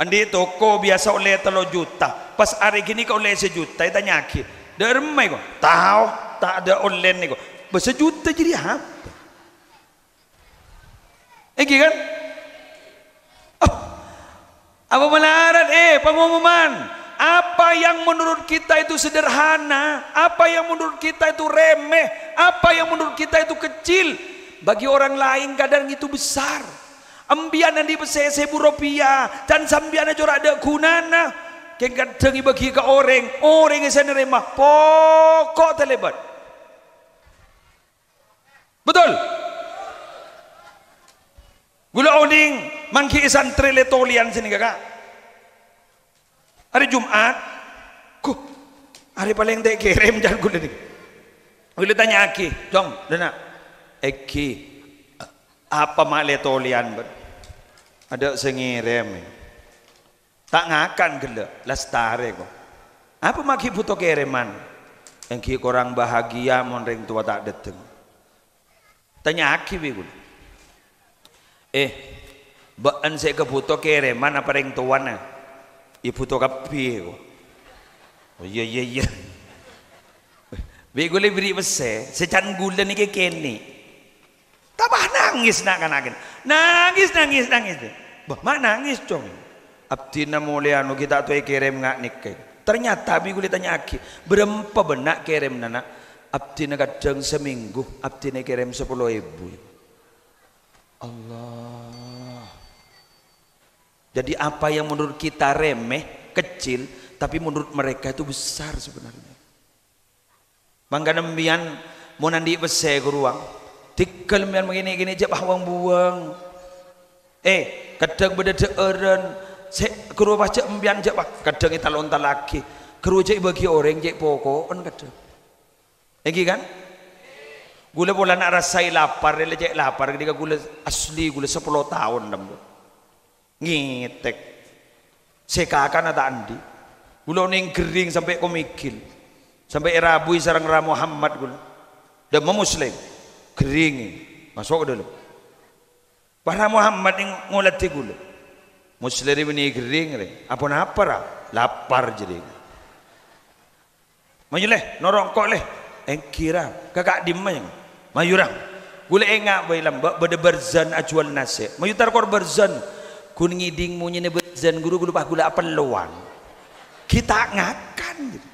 Andi' toko biyasa ollè tello juta, pas arè ghânèka ollè sajuta, ètanya'aghi, "Dâ'remma èko?" "Tao, ta' adâ' ollèna èko." Bâ sajuta jârèya apa? Ènggi kan? Oh, apa malarat, eh, pengumuman. Apa yang menurut kita itu sederhana, apa yang menurut kita itu remeh, apa yang menurut kita itu kecil, bagi orang lain kadang itu besar. Empèyan andi' pèssè sèbu ropèya, can sampèyan cora' dâ' ghunana. Kèng kadhâng èbâgi ka orèng, orèng sè narèma, poko' talèbât. Betul? Ghulâ onèng, mangghi'i santrè lè-tolèyan sè nèka, Ka'. Arè Jum'at, "Ghu, arè palèng ta' èkèrèm," can ghulâ nèka. Ghulâ tanya'aghi, "Cong, dâna, ènggi, apa ma' lè-tolèyan, bâ'? Adâ' sè ngèrèm, è?" "Ta' ngakan ghellâ', lastarè, ko'." "Apa ma' ghi' bhuto kèrèman?" "Ènggi korang bahagia mon rèng towa ta' dâteng." Tanya'aghi bi' ghulâ, "Eh, bâ'ân sè èkabhuto kèrèman apa rèng towana?" "Iyâ bhuto kabbhi, ko'." "Oh, iyâ, iyâ, iyâ." Bi' ghulâ èberri' pèssè, sè can ghulâ nèka kènè'. Tambâ nangès na'-kana' kènè'. Nangès, nangès, nangès. "Bâ, ma' nangès, Cong?" "Abdhina molè anu ghi' ta' tao èkèrèm nga' nèka." Ternyata bi' ghulâ tanya'aghi, "Bârâmpa bânnya' kèrèmna, Na'?" "Abdhina kadhâng samènggu, abdhina èkèrèm sapolo èbu." Allah. Jadi apa yang menurut kita remeh, kecil, tapi menurut mereka itu besar sebenarnya. Mangkana empèyan mon andi' pèssè ghâruwa, tèghâl empèyan mangkènè-kènè jhâ' pas wang-buwâng. Eh, kadhâng bâdâ dhâ'ârân, sè ghâruwa pas jhâ' empèyan jhâ' pas kadhâng ètal-ontallaghi. Ghâruwa jhâ' èbâghi orèng cè' poko'en kadhâng. Ènggi kan? Ghulâ polana arassa lapar, la cè' lapar, ghânèka ghulâ asli, ghulâ sapolo taon, Tem. Ngètèk. Sè èkakana ta' andi'. Ghulâ onèng ghering sampè' komigil. Sampè' èrabui sareng Ra Muhammad ghulâ. Dâmma Muslim. Ghering. Maso' ka dâlem. Pas Ra Muhammad ng-, ngolatè ghulâ. Muslim rè bânnè ghering rè. Aponapa, Ra? Lapar jârèya. "Mayu, Lè, noro' engko', Lè." "Ènggi, Ra." "Ka ka'dimma, Yang?" "Mayu, Ra." Ghulâ enga' bhâi lambâ' bâdâ barzan ajhuwâl nasè'. "Mayu, tar kor barzan." Ghun ngèdhing monyèna barzan, ghuru, ghulâ pas ghulâ apellowan. Ghi' ta' ngakan, gitu.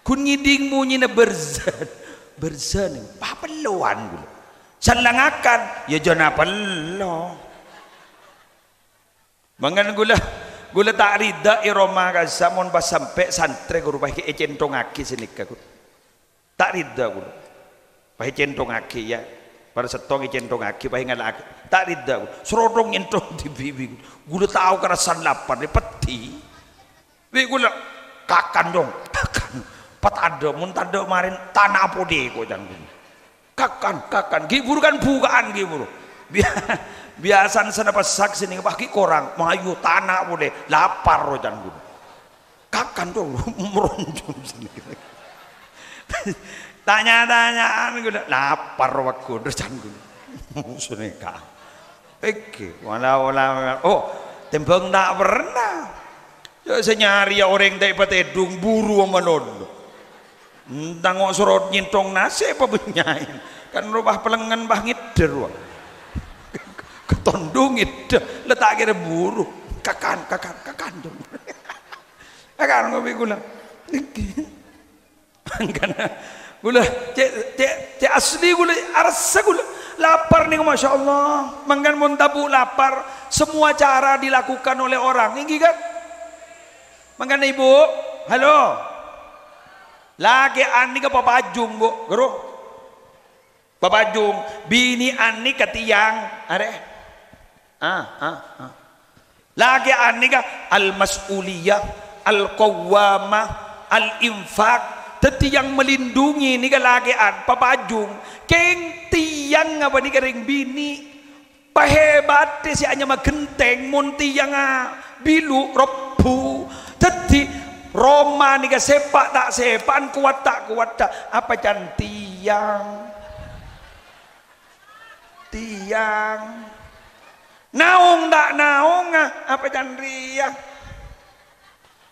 Ghun ngèdhing monyèna barzan. Barzan, pas apellowan ghulâ. Sella ngakan, ya jhâ' apello. Mangkana ghulâ, ghulâ ta' rida è roma ka'issa' mon pas sampè' santrè ghuru pas ècènthongaghi sanèka, ghuru. Ta' rida ghulâ. Pas ècènthongaghi, ya. Para sèttong ècènthongaghi, pas èngala'aghi. Ta' rida ghulâ. Srothong nyènthong dhibi', ghulâ. Ghulâ tao karassana lapar, nè, peddhi. Bi' ghulâ, "Kakan, Cong, kakan. Pas tadâ', mon tadâ' marèn tana' polè, ko'," can ghulâ. "Kakan, kakan. Ghi' buru kan buka'an, ghi' buru." Bi-, biyasana sanapa saksèna pas ghi' korang, mayu tana' polè, lapar, can ghulâ. "Kakan, Cong." Meronjong sanèka. Tanya-tanyaan ghulâ, lapar waggun, terus can ghulâ. Sanèka. Èngghi, wala-wala, oh, tèmbhâng ta' pernah. Ya, sè nyarèya orèng ta' èpatèdung, buru manono. Entang kok soro nyènthong nasè' apa bânnya'èn. Kan rowa palengngen, bâh ngèddhâr, wah. Katondhung ngèddhâ, la ta' kèra buru. Kakan, kakan, kakan, dong. Kakan ngopi ghulâ. Èngghi. Mangkana, ghulâ, cè', cè', cè' asli ghulâ, arassa ghulâ. Lapar nèko, Masya Allah. Mangkana mon tabu' lapar, semua cara dilakukan oleh orang. Èngghi, kan? Mangkana, Ibu, halo. Lakè'an nèka papajung, Bu. Ghâru. Papajung, binè'an nèka tèyang. Arè. Ah, ah, ah. Lakè'an nèka al-mas'uliyah, al-qawwamah, al-infaq. Dhâddhi yang melindungi nèka lakè'an, papajung. Kèng tèyang apa nèka rèng binè'. Pahèbatta sè anyama ghentèng, mon tèyangnga bilu', robbu. Dhâddhi, roma nèka sèpa' ta' sèpa'an, kowat ta' kowatta, apa can tèyang? Tèyang. Naong ta' naongnga, apa can rèya?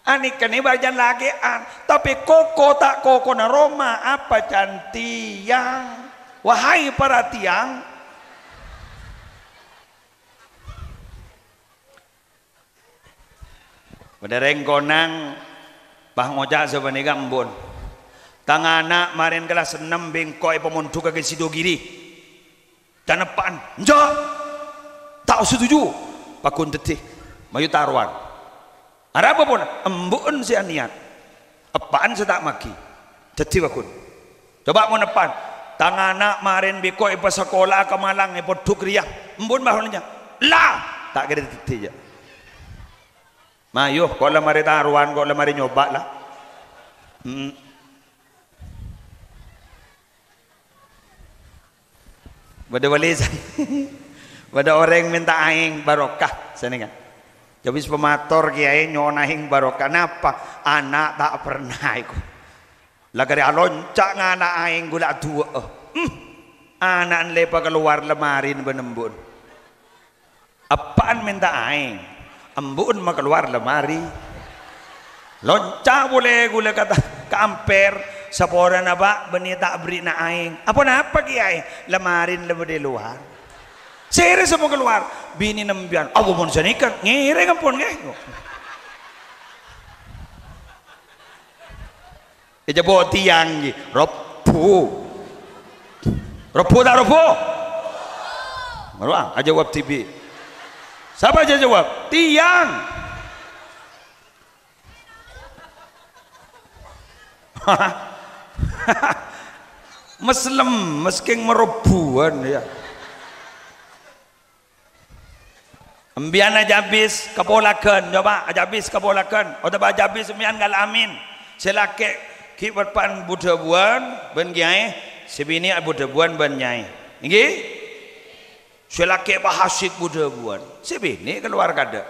Anèka nè bâjâna lakè'an, tapè koko ta' kokona roma, apa can tèyang? Wahai para tèyang. Bâdâ rèng konang, pas ngoca' sapanèka, "Embu'en. Tang ana' marèn kellas ennem bi' engko' èpamondhughâ ka Sidogiri." Can eppa'en, "Enjâ'! Ta' osa setuju! Pagghun dhâddhi, mayu tarowan." Arapa pon, embu'en sè anèyat. Eppa'en sè ta' maghi. Dhâddhi pagghun. Coba mon eppa'en, "Tang ana' marèn bi' engko' èpasakola'a ka Malang, èpondhuk rèya." Embu'en bâ' nèka. "La!" Ta' kèra dhâddhi, jâ'. Mayu, ko' la marè tarowan, ko' la marè nyoba, la. Hmm. Bâdâ wali san-, bâdâ orèng mènta aèng barokah, sanèka. Jâ' bis pamator kèyaè nyo'on aèng barokah. Napa? Ana' ta' pernah èko. La karè alonca' ngala' aèng ghulâ aduwâ'â. Hmm. Ana'na la èpakalowar lamarèna bân embu'en. Eppa'en mènta aèng, embu'en makalowar lamarè. Lonca' polè ghulâ ka ta-, ka ampèr, "Saporana, Pa', bânnè ta' aberri'na aèng." "Aponapa, Kèyaè?" "Lamarèna la bâdâ è lowar." "Sèrè sè makalowar?" "Binèna empèyan." "Awa, mon sanèka, ngèrèng ampon, ngghi." Èjâ' bâ' tèyang, ghi, robbu. Robbu ta' robbu? Mara, ajâwâb dhibi'. Sapa jâ-, jâwâb? Tèyang. Mes-, lemes kèng marobbuwân, ya. Empèyan ajâ' bis kapolaghân, coba ajâ' bis kapolaghân, otabâ ajâ' bis empèyan ka Al-Amin. Sè lakè' ghi' bârpa'an bu-dhâbuwân bân kèyaè, sè binè' bu-dhâbuwân bân nyaè. Èngghi? Sè lakè' pahasik bu-dhâbuwân, sè binè' kalowar kaadâ'.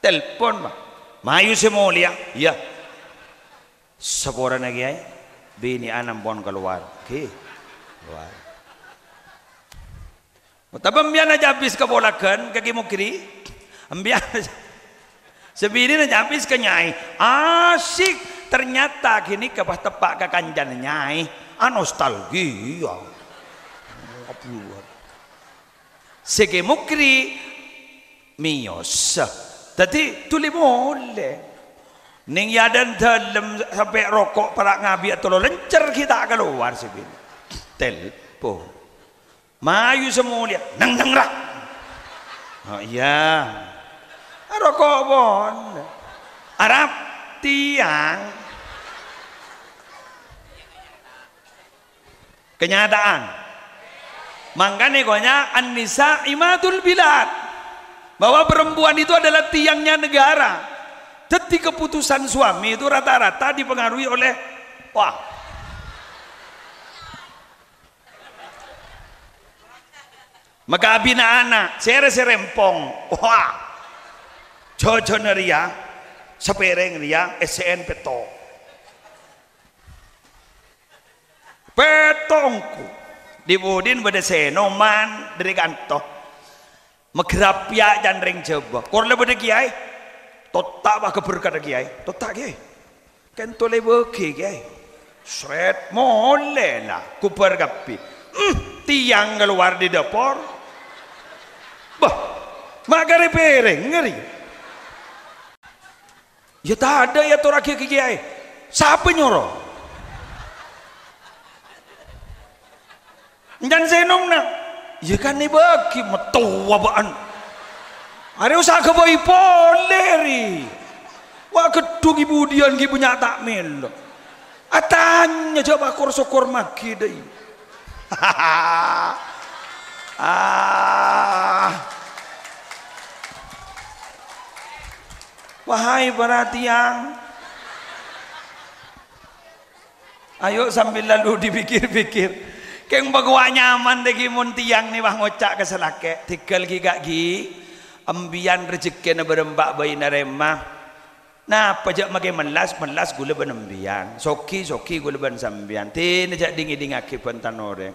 Telpon, Pak. "Mayu sè molèya." "Iyâ." "Saporana, Kèyaè, binè'an ampon kalowar." Ghi, kalowar. Otabâ empèyan ajâ' bis kapolaghân ka Kè Mukri, empèyan sè binèna ajâ' bis ka nyaè. Asyik, ternyata ghânèka pas teppa' ka kancana nyaè. Anostalgia. Sè Kè Mukri mèyosa. Dhâddhi dhuli molè. Nèng è adâ'na dâlem sampè' roko' para' ngabi'â tolo lèncèr ghi' ta' kalowar sè binè'. Telpon. "Mayu sè molèya." "Neng-neng, ra." "Oh, iyâ." Aroko' pon. Arapa tèyang. Kenyataan. Mangkana èkoca' An-Nisa Imadul Bilad. Bahwa perempuan itu adalah tiangnya negara. Dhâddhi keputusan suami itu rata-rata dipengaruhi oleh, wah. Maka abina ana', sèrè sè rèmpong. Wah. Jhâjhâna rèya, sapèrèng rèya, essè'èn pètto'. Pètto' ongghu. Dhi-budhina bâdâ sènoman dâri kanto. Maghârâpèya' can rèng Jhâbâ. Kor la bâdâ kèyaè. Totta' bâ' ghâbâr kadâ kèyaè. Totta' kèyaè. Kènto lè bâgi kèyaè. Sret, molè la. Ghubâr kabbhi. Hmm, tèyang kalowar dâri dâpor. Bâh, ma' karè pèrèng ngèrè. Iyâ tadâ' èyatorraghi ka kèyaè. Sapa nyoro? Èncana sè ènomna. Iyâ kan èbâgi, mattowa bâ'ân. Arè usaha ghâbây polè, rè. Wa' ghedhung è budiyân ghi' bânnya' ta' mèlo. Atanya jhâ' pakor-sokor maghi dâi. Ah. Wahai para tèyang. Ayo sambil lalu dipikir-pikir. Kèng pakowa' nyaman tè ghi' mon tèyang nè wah ngoca' ka sè lakè'. Tèghâl ghi' ka' ghi'. Embiyan rejekkèna bârâmpa bhâi narèma. Napa jhâ' makè mellas, mellas ghulâ bân embiyan. Soghi, soghi ghulâ bân sampèyan. Dinah jhâ' ding-ngèdingngaghi bân tan orèng.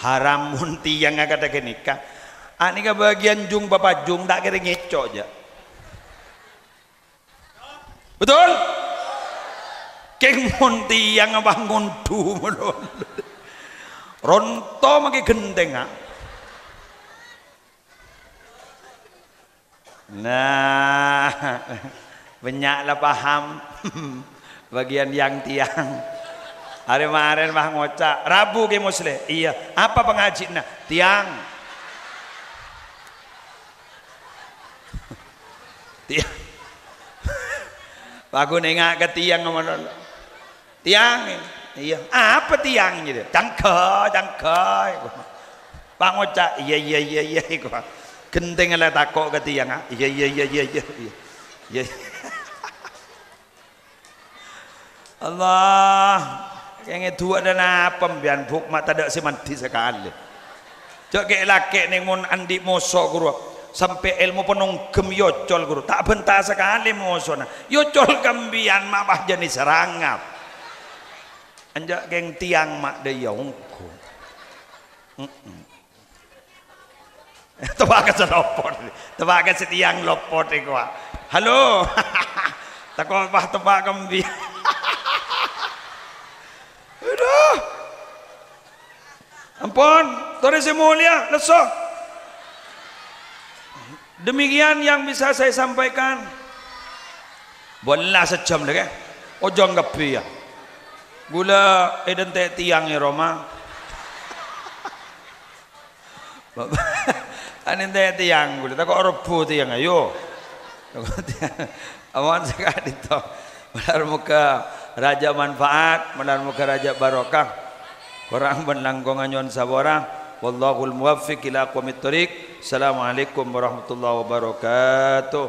Haram mon tèyang akadhâ ghânèka. Anèka bâgiyân jung papajung ta' kèra ngèco' jhâ'. Betul? Kèng mon tèyang apa ngondu malolo. Ronto makè ghentèngnga. Nah, bânnya' la paham. Bâgiyân yang tèyang. Arè marèn mah ngoca', "Rabu, Kè Musleh?" "Iyâ." "Apa pangajhiânna?" "Tèyang." Tèyang. Paghun enga' ka tèyang ngono. "Tèyang, iyâ." "Apa tèyang?" "Cangghâ, cangghâ." Pangoca', "Iyâ, iyâ, iyâ, iyâ," iku. Ghentèng la tako' ka tèyang, ah. "Iyâ, iyâ, iyâ, iyâ, iyâ, iyâ." Iyâ. Allah, kèngèng duwâ' dâ' napa embiyan, Bu', ma' tadâ' sè mandhi sakalè. Jhâ' kè' lakè' nèng mon andi' moso, ghuru. Sampè' èlmo panongghem èocol, ghuru. Ta' bânta sakalè mosona. Èocol ka embiyan ma' pas jhâni sarangap. Enjâ' kèng tèyang ma' dâ' iyâ ongghu. Mm-mm. Teppa' ka sè lopot. Teppa' ka sè tèyang lopot iku, ah. "Halo." Tako' pas teppa' ka embiyan. Aduh. Ampon, torè sè molja, lesso. Demikian yang bisa saya sampaikan. Bâlâ sajjhâm lè, kè. Ojhâng kabbhi, yâ. Ghulâ èdhântè' tèyang è roma. Anèntè' tèyang ghulâ, tako' rebbu tèyang, ayo. Tako' tèyang. Ampon sakadinto. Malar moghâ rajâ manfaat, malar moghâ rajâ barokah. Korang bân langkongnga nyo'on sapora. Wallahul muwaffiq ila aqwamit thoriq. Assalamualaikum warahmatullahi wabarakatuh.